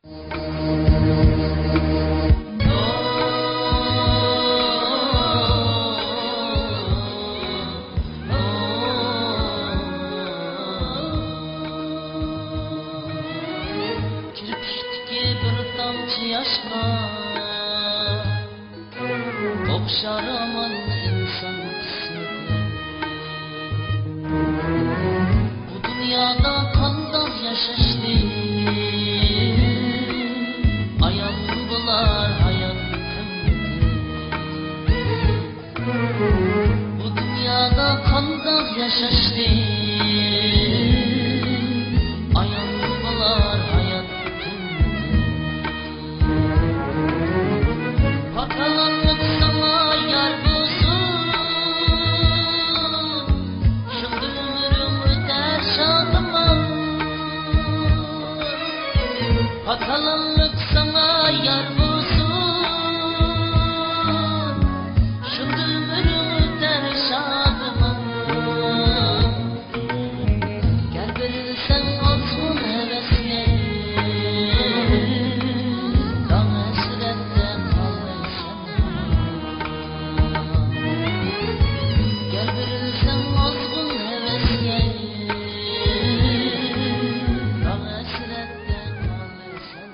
كىرپىكتىكى بىر تامچە ياشقا ئوخشار ھامان ئىنسان قىسمىتى. بۇ دۇنيادا قانداق ياشاشنى ئايان بولار ھايات قىممىتى. بۇ دۇنيادا قانداق ياشاشنى ئايان بولار ھايات قىممىتى. پاكالانلىق ساڭا يار بولسۇن، شۇندىلا ئۆمرۈڭ ئۆتەر شادىمان. پاكالانلىق ساڭا يار بولسۇن، شۇندىلا ئۆمرۈڭ ئۆتەر شادىمان. گەر بېرىلسەڭ ئازغۇن ھەۋەسكە، غەم ھەسرەتتە قالىسەن. گەر بېرىلسەڭ ئازغۇن ھەۋەسكە، غەم ھەسرەتتە قالىسەن.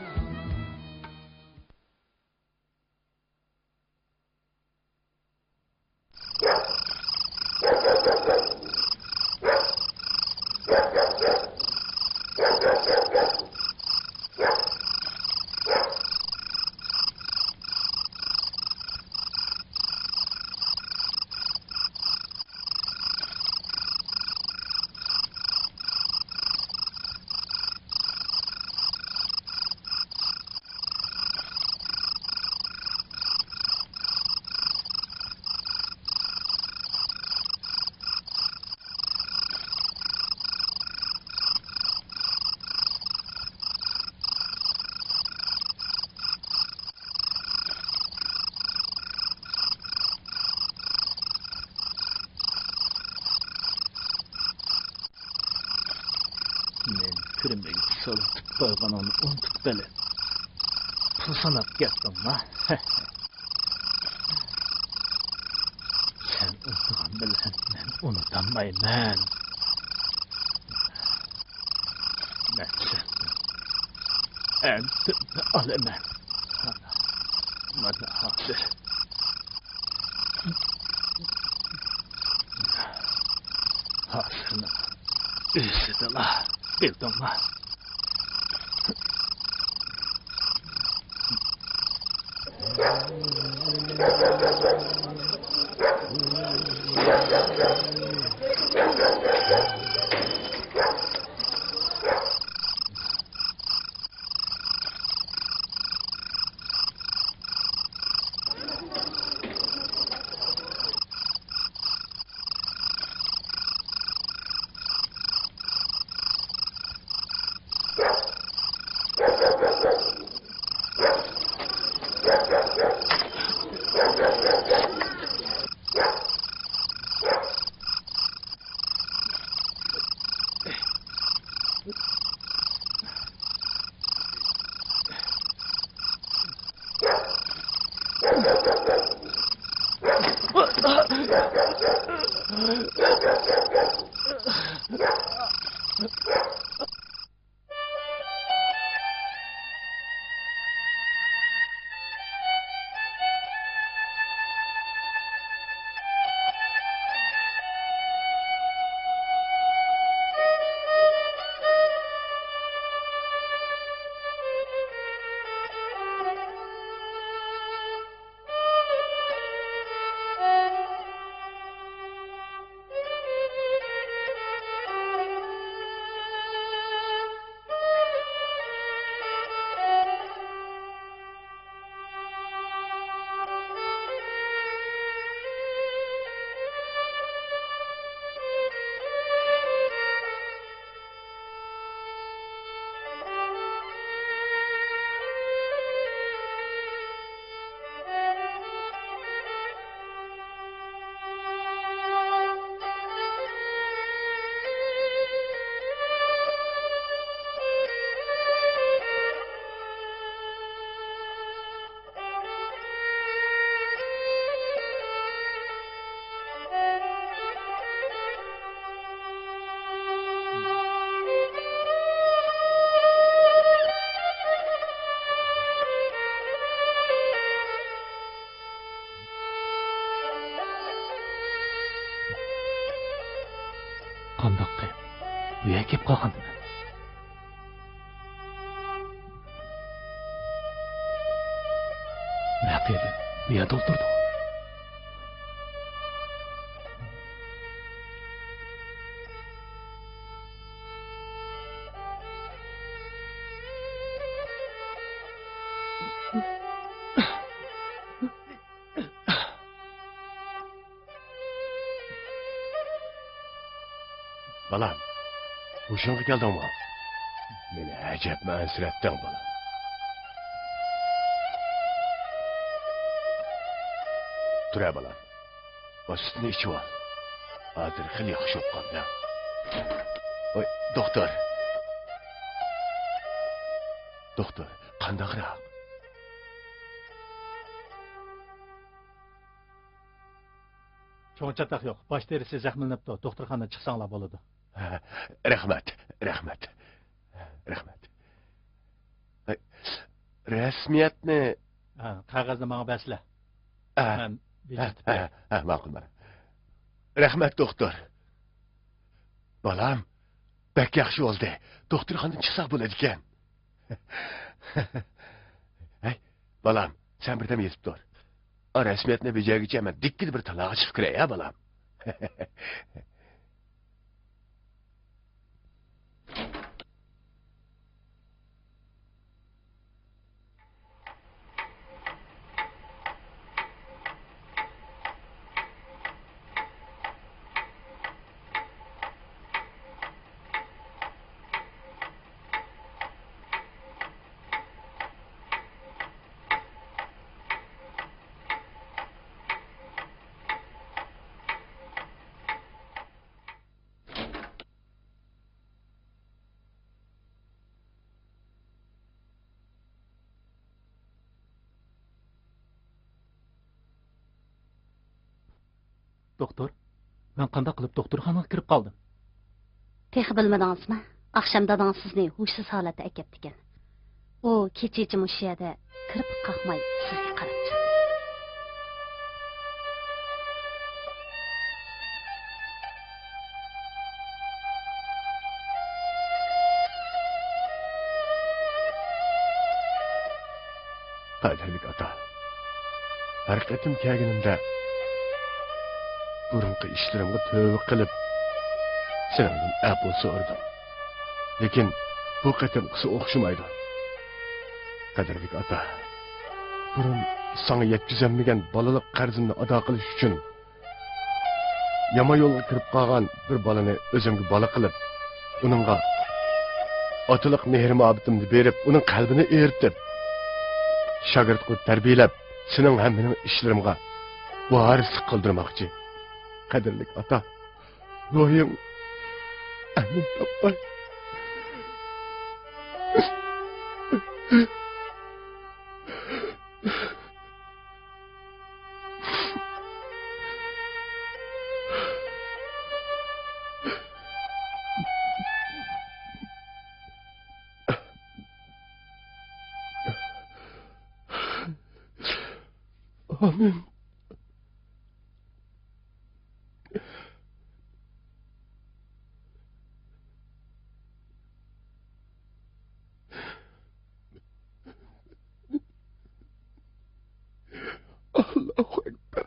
مېنى تۈرمىگە سولىتىپ قويغىنىڭنى ئۇنتۇپ قېلىپ، پۇل ساناپ كەتتىڭما؟ سەن ئۇنتۇغان بىلەن مەن ئۇنتالمايمەن. مەن سەندىن ئەنتىمنى ئالىمەن. مانا ھازىر. ھازىرنىڭ ئۆزىدىلا، بىلدىڭما؟ قالغانتىمەن. مەقىدىن بۇ يەردە ئولتۇردۇق. بالام، ھوشۇڭغا كەلدىڭمۇ؟ مېنى ئەجەبمۇ ئەنسىرەتتىڭ، بالام. تۇرە، بالام. بۇ سۈتنى ئىچىۋال. ھازىر خېلى ياخشى بولۇپ قالدىڭ. ۋاي، دوختۇر. دوختۇر، قانداقراق؟ چوڭ چاتاق يوق. باش تېرىسى زەخىملىنىپتۇ. دوختۇرخانىدىن چىقساڭلار بولىدۇ. ھە، رەھمەت، رەھمەت، رەھمەت. ھەي، رەسمىيەتنى. ھە، قەغەزنى ماڭا بەرسىلە. ھە. مەن ھە، بېجىرتىپ ھە، بېرەي. ھە، ماقۇل، مانا. رەھمەت، دوختۇر. بالام، بەك ياخشى بولدى. دوختۇرخانىدىن چىقساق بولىدىكەن. ھەي، بالام، سەن بىردەم يېتىپ تۇر. ئا، رەسمىيەتنى بېجىرگۈچە مەن دىككىدە بىر تالاغا چىقىپ كىرەي، ھە، بالام. دوختۇر، مەن قانداق قىلىپ دوختۇرخانىغا كىرىپ قالدىم؟ تېخى بىلمىدىڭىزمۇ؟ ئاخشام دادىڭىز سىزنى ھوشسىز ھالەتتە ئەكەپتىكەن. ئۇ كېچىچە مۇشۇ يەردە كىرپىك قاقماي سىزگە قاراپ تۇردى. قەدىرلىك ئاتا، ھەر قېتىم كەلگىنىمدە بۇرۇنقى ئىشلىرىمغا تۆۋە قىلىپ، سېنىڭدىن ئەپۇ سورىدىم. لېكىن بۇ قېتىمقىسى ئوخشىمايدۇ. قەدىرلىك ئاتا، بۇرۇن ساڭا يەتكۈزەلمىگەن بالىلىق قەرزىمنى ئادا قىلىش ئۈچۈن، يامان يولغا كىرىپ قالغان بىر بالىنى ئۆزۈمگە بالا قىلىپ، ئۇنىڭغا ئاتىلىق مېھرى-مۇھەببىتىمنى بېرىپ، ئۇنىڭ قەلبىنى ئېرىتىپ، شاگىرت قىلىپ تەربىيەلەپ، سېنىڭ ھەم مېنىڭ ئىشلىرىمغا ۋارىسلىق قىلدۇرماقچى. قەدىرلىك ئاتا، روھىڭ ئەمىن تاپقاي. ئامىن. ئاللاھۇ ئەكبەر.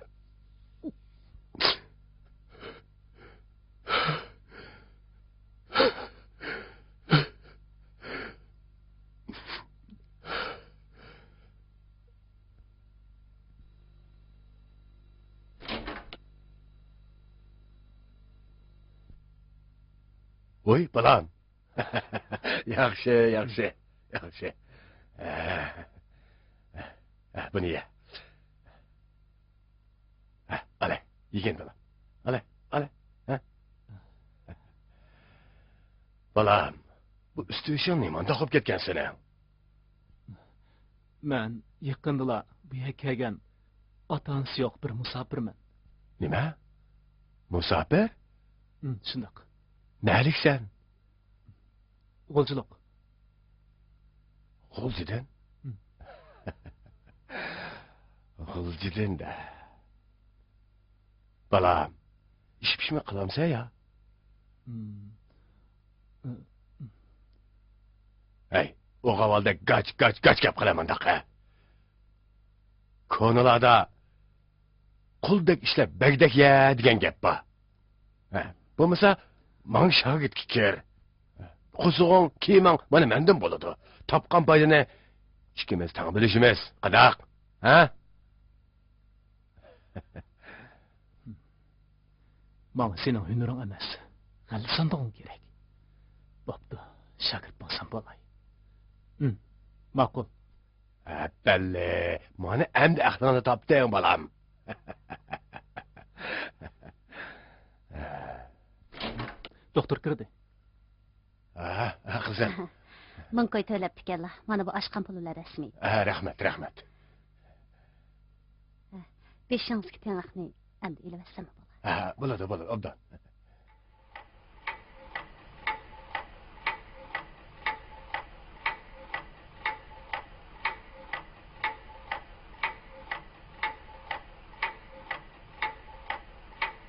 ۋوي، بالام. ياخشى، ياخشى، ياخشى. ھە، ھە، بۇنى يە. ھە، ئالە، يېگىن بالام. ئالە، ئالە. ھە. بالام، بۇ ئۈستى بېشىڭ نېمانداق بولۇپ كەتكەن سېنىڭ؟ مەن يېقىندىلا بۇ يەرگە كەلگەن ئاتا-ئانىسى يوق بىر مۇساپىرمەن. نېمە؟ مۇساپىر؟ ھىم، شۇنداق. نەلىكسەن؟ غۇلجىلىق. غۇلجىدىن؟ ھىم. غۇلجىدىن دە. بالام، ئىش پىشماي قالامسەن يا؟ ھىم. ئوغاۋالدەك گاچ، گاچ، گاچ گەپ قىلە مۇنداق، ھە؟ كونىلاردا «قۇلدەك ئىشلە، بەگدەك يە» دېگەن گەپ بار. ھە، بولمىسا، ماڭا شاگىرتكە كىر. قورسىقىڭ، كىيىمىڭ مانا مەندىن بولىدۇ. تاپقان پايدىنى ئىككىمىز تەڭ بۆلۈشىمىز. قانداق؟ ھە؟ ماڭا سېنىڭ ھۈنىرىڭ ئەمەس، غەللە ساندۇقۇڭ كېرەك. بوپتۇ، شاگىرت بولسام بولاي. ھىم، ماقۇل. ئەپەللى، مانا ئەمدى ئەقلىڭنى تاپتىڭ، بالام. دوختۇر كىردى. ھە، ھە، قىزىم. مىڭ كوي تۆلەپتىكەنلا. مانا بۇ ئاشقان پۇللار رەسمىي. ھە، رەھمەت، رەھمەت. ھە، بېشىڭىزدىكى تېڭىقنى ئەمدى ئېلىۋەتسەممۇ بولار؟ ھە، بولىدۇ، بولىدۇ، ئوبدان.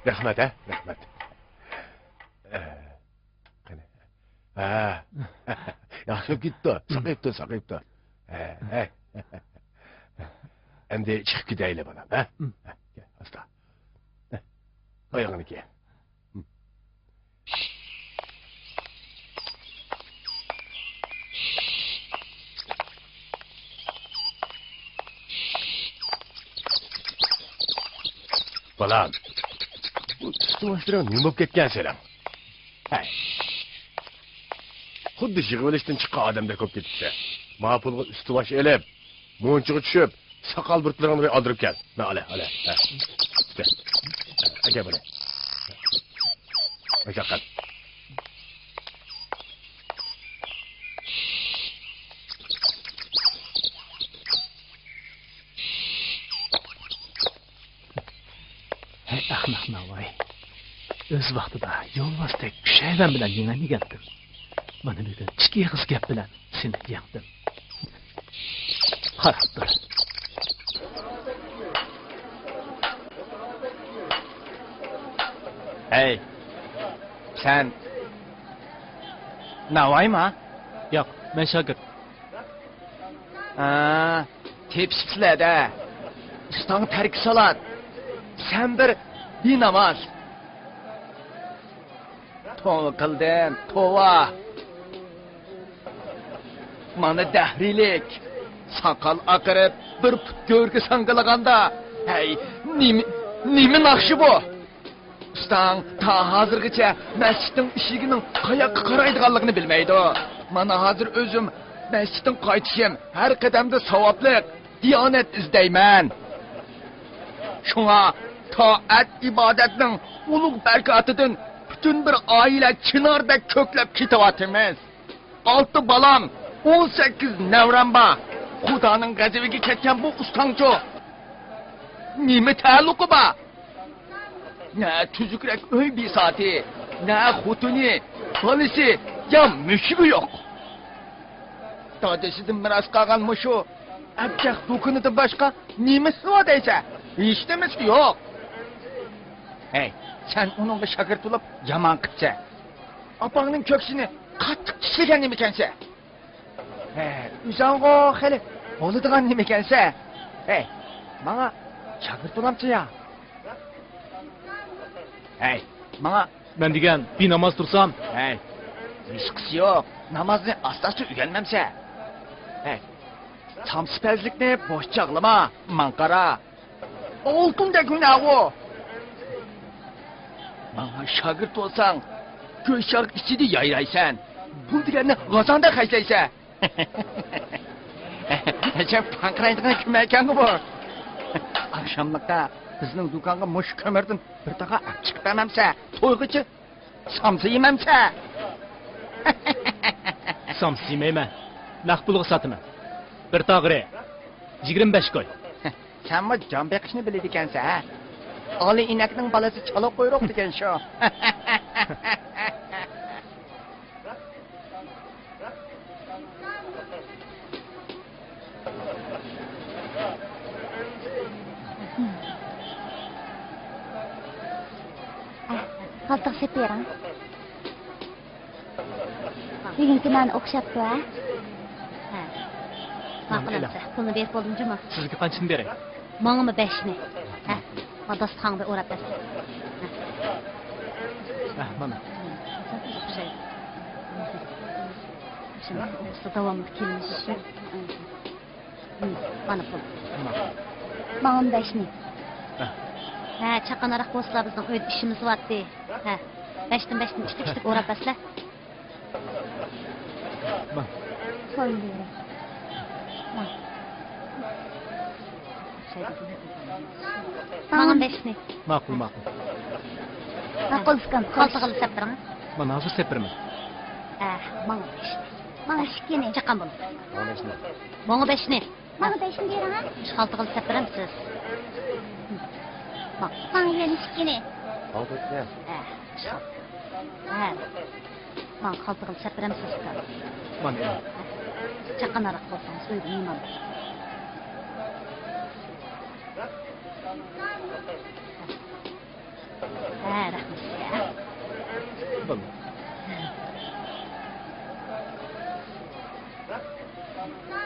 رەھمەت، ھە، رەھمەت. قېنى. ھە. ياخشى بولۇپ كېتىپتۇ. ساقىيىپتۇ، ساقىيىپتۇ. ھە، ھە. ئەمدى چىقىپ كېتەيلى، بالام، ھە؟ ھە، كەل، ئاستا. ھە. ئايىغىنى كىي. بالام، بۇ ئۈستى باشلىرىڭ نېمە بولۇپ كەتكەن سېنىڭ؟ ھەي. خۇددى يىغىۋېلىشتىن چىققان ئادەمدەك بولۇپ كېتىپسەن. ما پۇلغا ئۈستى باش ئېلىپ، مۇنچىغا چۈشۈپ، ساقال بۇرۇتلىرىڭنى بىر ئالدۇرۇپ كەل. مانا، ئالە، ئالە. ھە. ئىشتە. ئەكە بۇنى. مۇشۇ قىل. ھەي ئەخمەق ناۋاي. ئۆز ۋاقتىدا يولۋاستەك پۇشايمان بىلەن يېڭەلمىگەنتىم. مانا بۈگۈن ئىككى ئېغىز گەپ بىلەن سېنى يەڭدىم. قاراپ تۇر. ھەي، سەن ناۋايما؟ ياق، مەن شاگىرت. ھا، تېپىشىپسىلەر-دە. ئۇستاڭ تەركە سالات. سەن بىر بىناماز. توۋا قىلدىم، توۋا. مانا دەھرىيلىك. ساقال ئاقىرىپ، بىر پۇت گۆرگە ساڭگىلىغاندا. ھەي، نېمە، نېمە ناخشا بۇ؟ ئۇستاڭ تا ھازىرغىچە مەسچىتنىڭ ئىشىكىنىڭ قاياققا قارايدىغانلىقىنى بىلمەيدۇ. مانا ھازىر ئۆزۈم مەسچىتتىن قايتىشىم ھەر قەدەمدە ساۋابلىق، دىيانەت ئىزدەيمەن. شۇڭا تائەت ئىبادەتنىڭ ئۇلۇغ بەرىكاتىدىن پۈتۈن بىر ئائىلە چىناردەك كۆكلەپ كېتىۋاتىمىز. ئالتە بالام، ئون سەككىز نەۋرەم بار. خۇدانىڭ غەزىپىگە كەتكەن بۇ ئۇستاڭچۇ نېمە تەئەللۇقى بار؟ نە تۈزۈكرەك ئۆي بىساتى، نە خوتۇنى، بالىسى يا مۈشۈكى يوق. دادىسىدىن مىراس قالغان مۇشۇ ئەبجەق دۇكىنىدىن باشقا نېمىسى بار دەيسەن؟ ھېچنېمىسى يوق. ھەي، سەن ئۇنىڭغا شاگىرت بولۇپ يامان قىپسەن. ئاپاڭنىڭ كۆكسىنى قاتتىق چىشلىگەن نېمىكەنسەن؟ ھە، ئۆزۈڭغۇ خېلى بولىدىغان نېمىكەنسەن. ھەي، ماڭا شاگىرت بولامسەن يا؟ ھەي، ماڭا. مەن دېگەن بىناماز تۇرسام. ھەي، ھېچقىسى يوق. نامازنى ئاستا-ئاستا ئۆگەنمەمسەن. ھەي، سامسىپەزلىكنى بوش چاغلىما، ماڭا قارا. ئالتۇندەك ھۈنەرغۇ. ماڭا شاگىرت بولساڭ، گۆش ياغ ئىچىدە يايرايسەن. پۇل دېگەننى غازاڭدا خەجلەيسەن. ئەجەب پارقىرايدىغان كۈمەركەنغۇ بۇ. ئاخشاملىقتا بىزنىڭ دۇكانغا مۇشۇ كۆمۈردىن بىر تاغا ئەپ چىقىپ بەرمەمسە، تويغىچە سامسا يېمەمسە؟ سامسا يېمەيمەن. نەق پۇلغا ساتىمەن. بىر تاغىرى يىگىرمە بەش كوي. سەنمۇ جان بېقىشنى بىلىدىكەنسەن، ھە؟ ئالىي ئىنەكنىڭ بالىسى چالا قۇيرۇق دېگەن شۇ. قالتىغا سېلىپ بېرىڭ. بۈگۈنكى نان ئوخشاپتۇ، ھە؟ ماقۇل ئەمىسە، پۇلنى بېرىپ بولدۇم جۇمۇ. سىزگە قانچىنى بېرەي؟ ماڭىمۇ بەشنى. ھە، ما داستىخانغا ئوراپ بەرسە. ھە، مانا. داۋاملىق كېلىمىز ئۈچۈن. مانا پۇل. ماڭىمۇ بەشنى. ھە. ھە، چاققان ھاراق بولسىلا بىزنىڭ ئۆيدە ئىشىمىز بارتى. ھە، بەشتىن بەشتىن ئىككى ئىككىلىك ئوراپ بەرسىلە. ماڭ. ماڭا بەشنى. ماقۇل، ماقۇل. ماقۇل ئۇكام، خوش. خالتىغا سەپ بېرىڭ. مانا ھازىر سەپ بېرىمەن. ئە، ماڭا بەشنى. ماڭا ئىككىنى. چاققان بولۇڭ. ماڭا بەشنى. ماڭا بەشنى. ماڭا بەشنى بېرىڭ، ھە؟ شۇ خالتىغا سەپ بېرەمسىز؟ ماڭا يەنە ئىككىنى. ئە، شۇ خالتىغا. ھە. ماڭا خالتىغا سەپ بېرەمسىز ئۇكام؟ مانا ئېلىڭ. چاققان ھاراق بولسىڭىز ئۆيدە مېھمان بار. ھە، رەھمەت سىزگە. بولدى.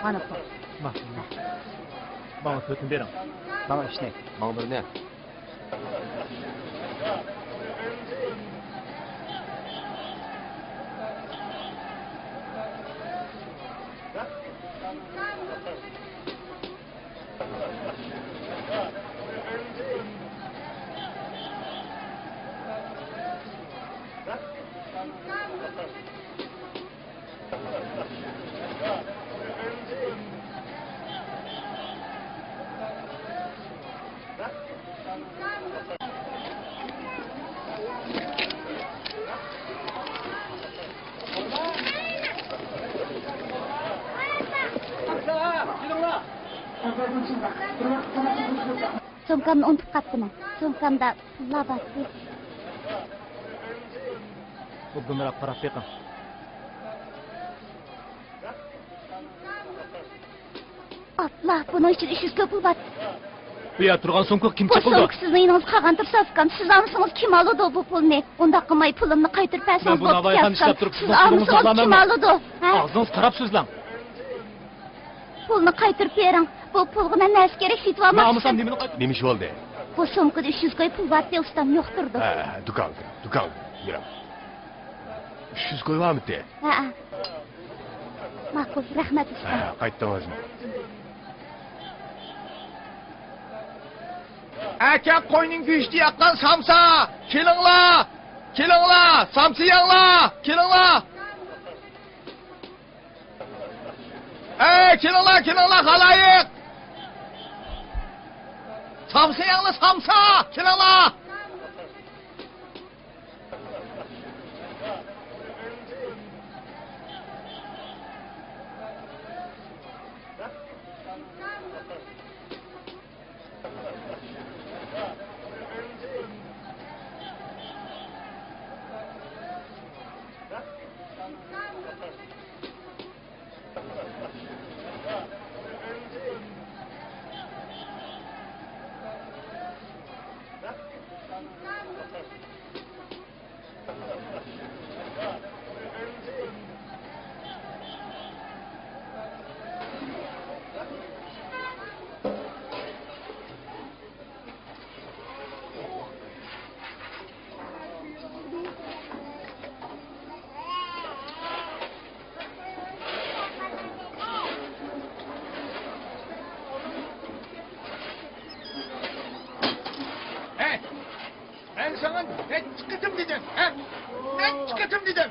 مانا پۇل. ماقۇل. ماڭا تۆتنى بېرىڭ. ماڭا ئۈچنى. ماڭا بىرنى. سومكامنى ئۇنتۇپ قاپتىمەن. سومكامدا پۇللار بارتى. ئوبدانراق قاراپ بېقىڭ. ئاللا، بۇنىڭ ئىچىدە ئۈچ يۈز كوي پۇل بار. بۇ يەردە تۇرغان سومكىغا كىم چېقىلدى؟ بۇ سومكا سىزنىڭ يېنىڭىزدا قالغان تۇرسا ئۇكام، سىز ئالمىسىڭىز كىم ئالىدۇ بۇ پۇلنى؟ ئۇنداق قىلماي پۇلۇمنى قايتۇرۇپ بەرسىڭىز بوپتۇ ئۇكام. سىز ئالمىسىڭىز كىم ئالىدۇ؟ ھە؟ ئاغزىڭىزنى قاراپ سۆزلەڭ. پۇلنى قايتۇرۇپ بېرىڭ. بۇ پۇلغا مەن نەرسە كېرەك سېتىۋالماقچىمەن. مەن ئالمىسام نېمىنى قايتۇرۇپ؟ نېمە ئىش بولدى؟ بۇ سومكىدا ئۈچ يۈز كوي پۇل بارتى ئۇستام، يوقتۇردۇم. ھە، دۇكانغا، دۇكانغا يۈرۈڭ. ئۈچ يۈز كوي بارمىتى؟ ھەئە. ماقۇل، رەھمەت ئۇستام. ھە، قايتتىڭىزمۇ؟ ئەكە قوينىڭ گۆشىدە ياتقان سامسا! كېلىڭلار! كېلىڭلار! سامسا يەڭلار! كېلىڭلار! ئەي، كېلىڭلار، كېلىڭلار، خالايىق! سامسا يەڭلار، سامسا! كېلىڭلار! ھەي، مەن ساڭا نەچچە قېتىم دېدىم، ھە؟ نەچچە قېتىم دېدىم؟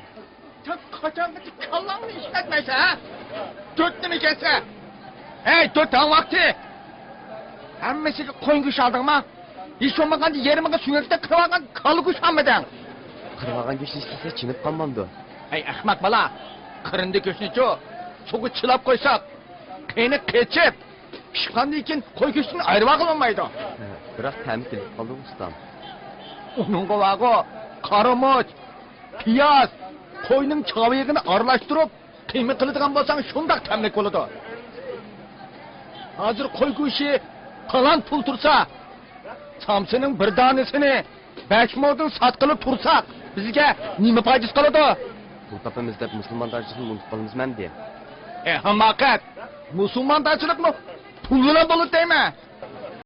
سەن قاچانغىچە كاللاڭنى ئىشلەتمەيسەن، ھە؟ تۆت نېمە ئىكەنسەن؟ ھەي، تۆت تاڭ ۋاقتى! ھەممىسىگە قويۇن گۆشى ئالدىڭما؟ ھېچ بولمىغاندا يېرىمىغا سۆڭەكتەك قىرىۋالغان كاللا گۆشى ئالمىدىڭ. قىرىۋالغان گۆشنى ئىشلىسە چىنىپ قالمامدۇ؟ ھەي، ئەخمەق بالا! قېرىندىكى گۆشنىچۇ سۇغا چىلاپ قويساق، قېنى قېچىپ، پىشقاندىن كېيىن قوي گۆشىدىن ئايرىۋالغىلى بولمايدۇ. ھە، بىراق تەمى كېلىپ قالدى ئۇستام. ئۇنىڭغا بارغۇ، قارىمۇچ، پىياز، قوينىڭ چاۋىيىغىنى ئارىلاشتۇرۇپ، قىيما قىلىدىغان بولساڭ شۇنداق تەملىك بولىدۇ. ھازىر قوي گۆشى پالان پۇل تۇرسا، سامسىنىڭ بىر دانىسىنى بەش مودىن ساتقىلى تۇرساق، بىزگە نېمە پايدىسى قالىدۇ؟ پۇل تاپىمىز دەپ مۇسۇلمان دارچىسىنى ئۇنتۇپ قالىمىزمۇ ئەمدى؟ ئە، ھاماقەت! مۇسۇلمان تاجچىلىقمۇ پۇل بىلەن بولىدۇ دەيمەن.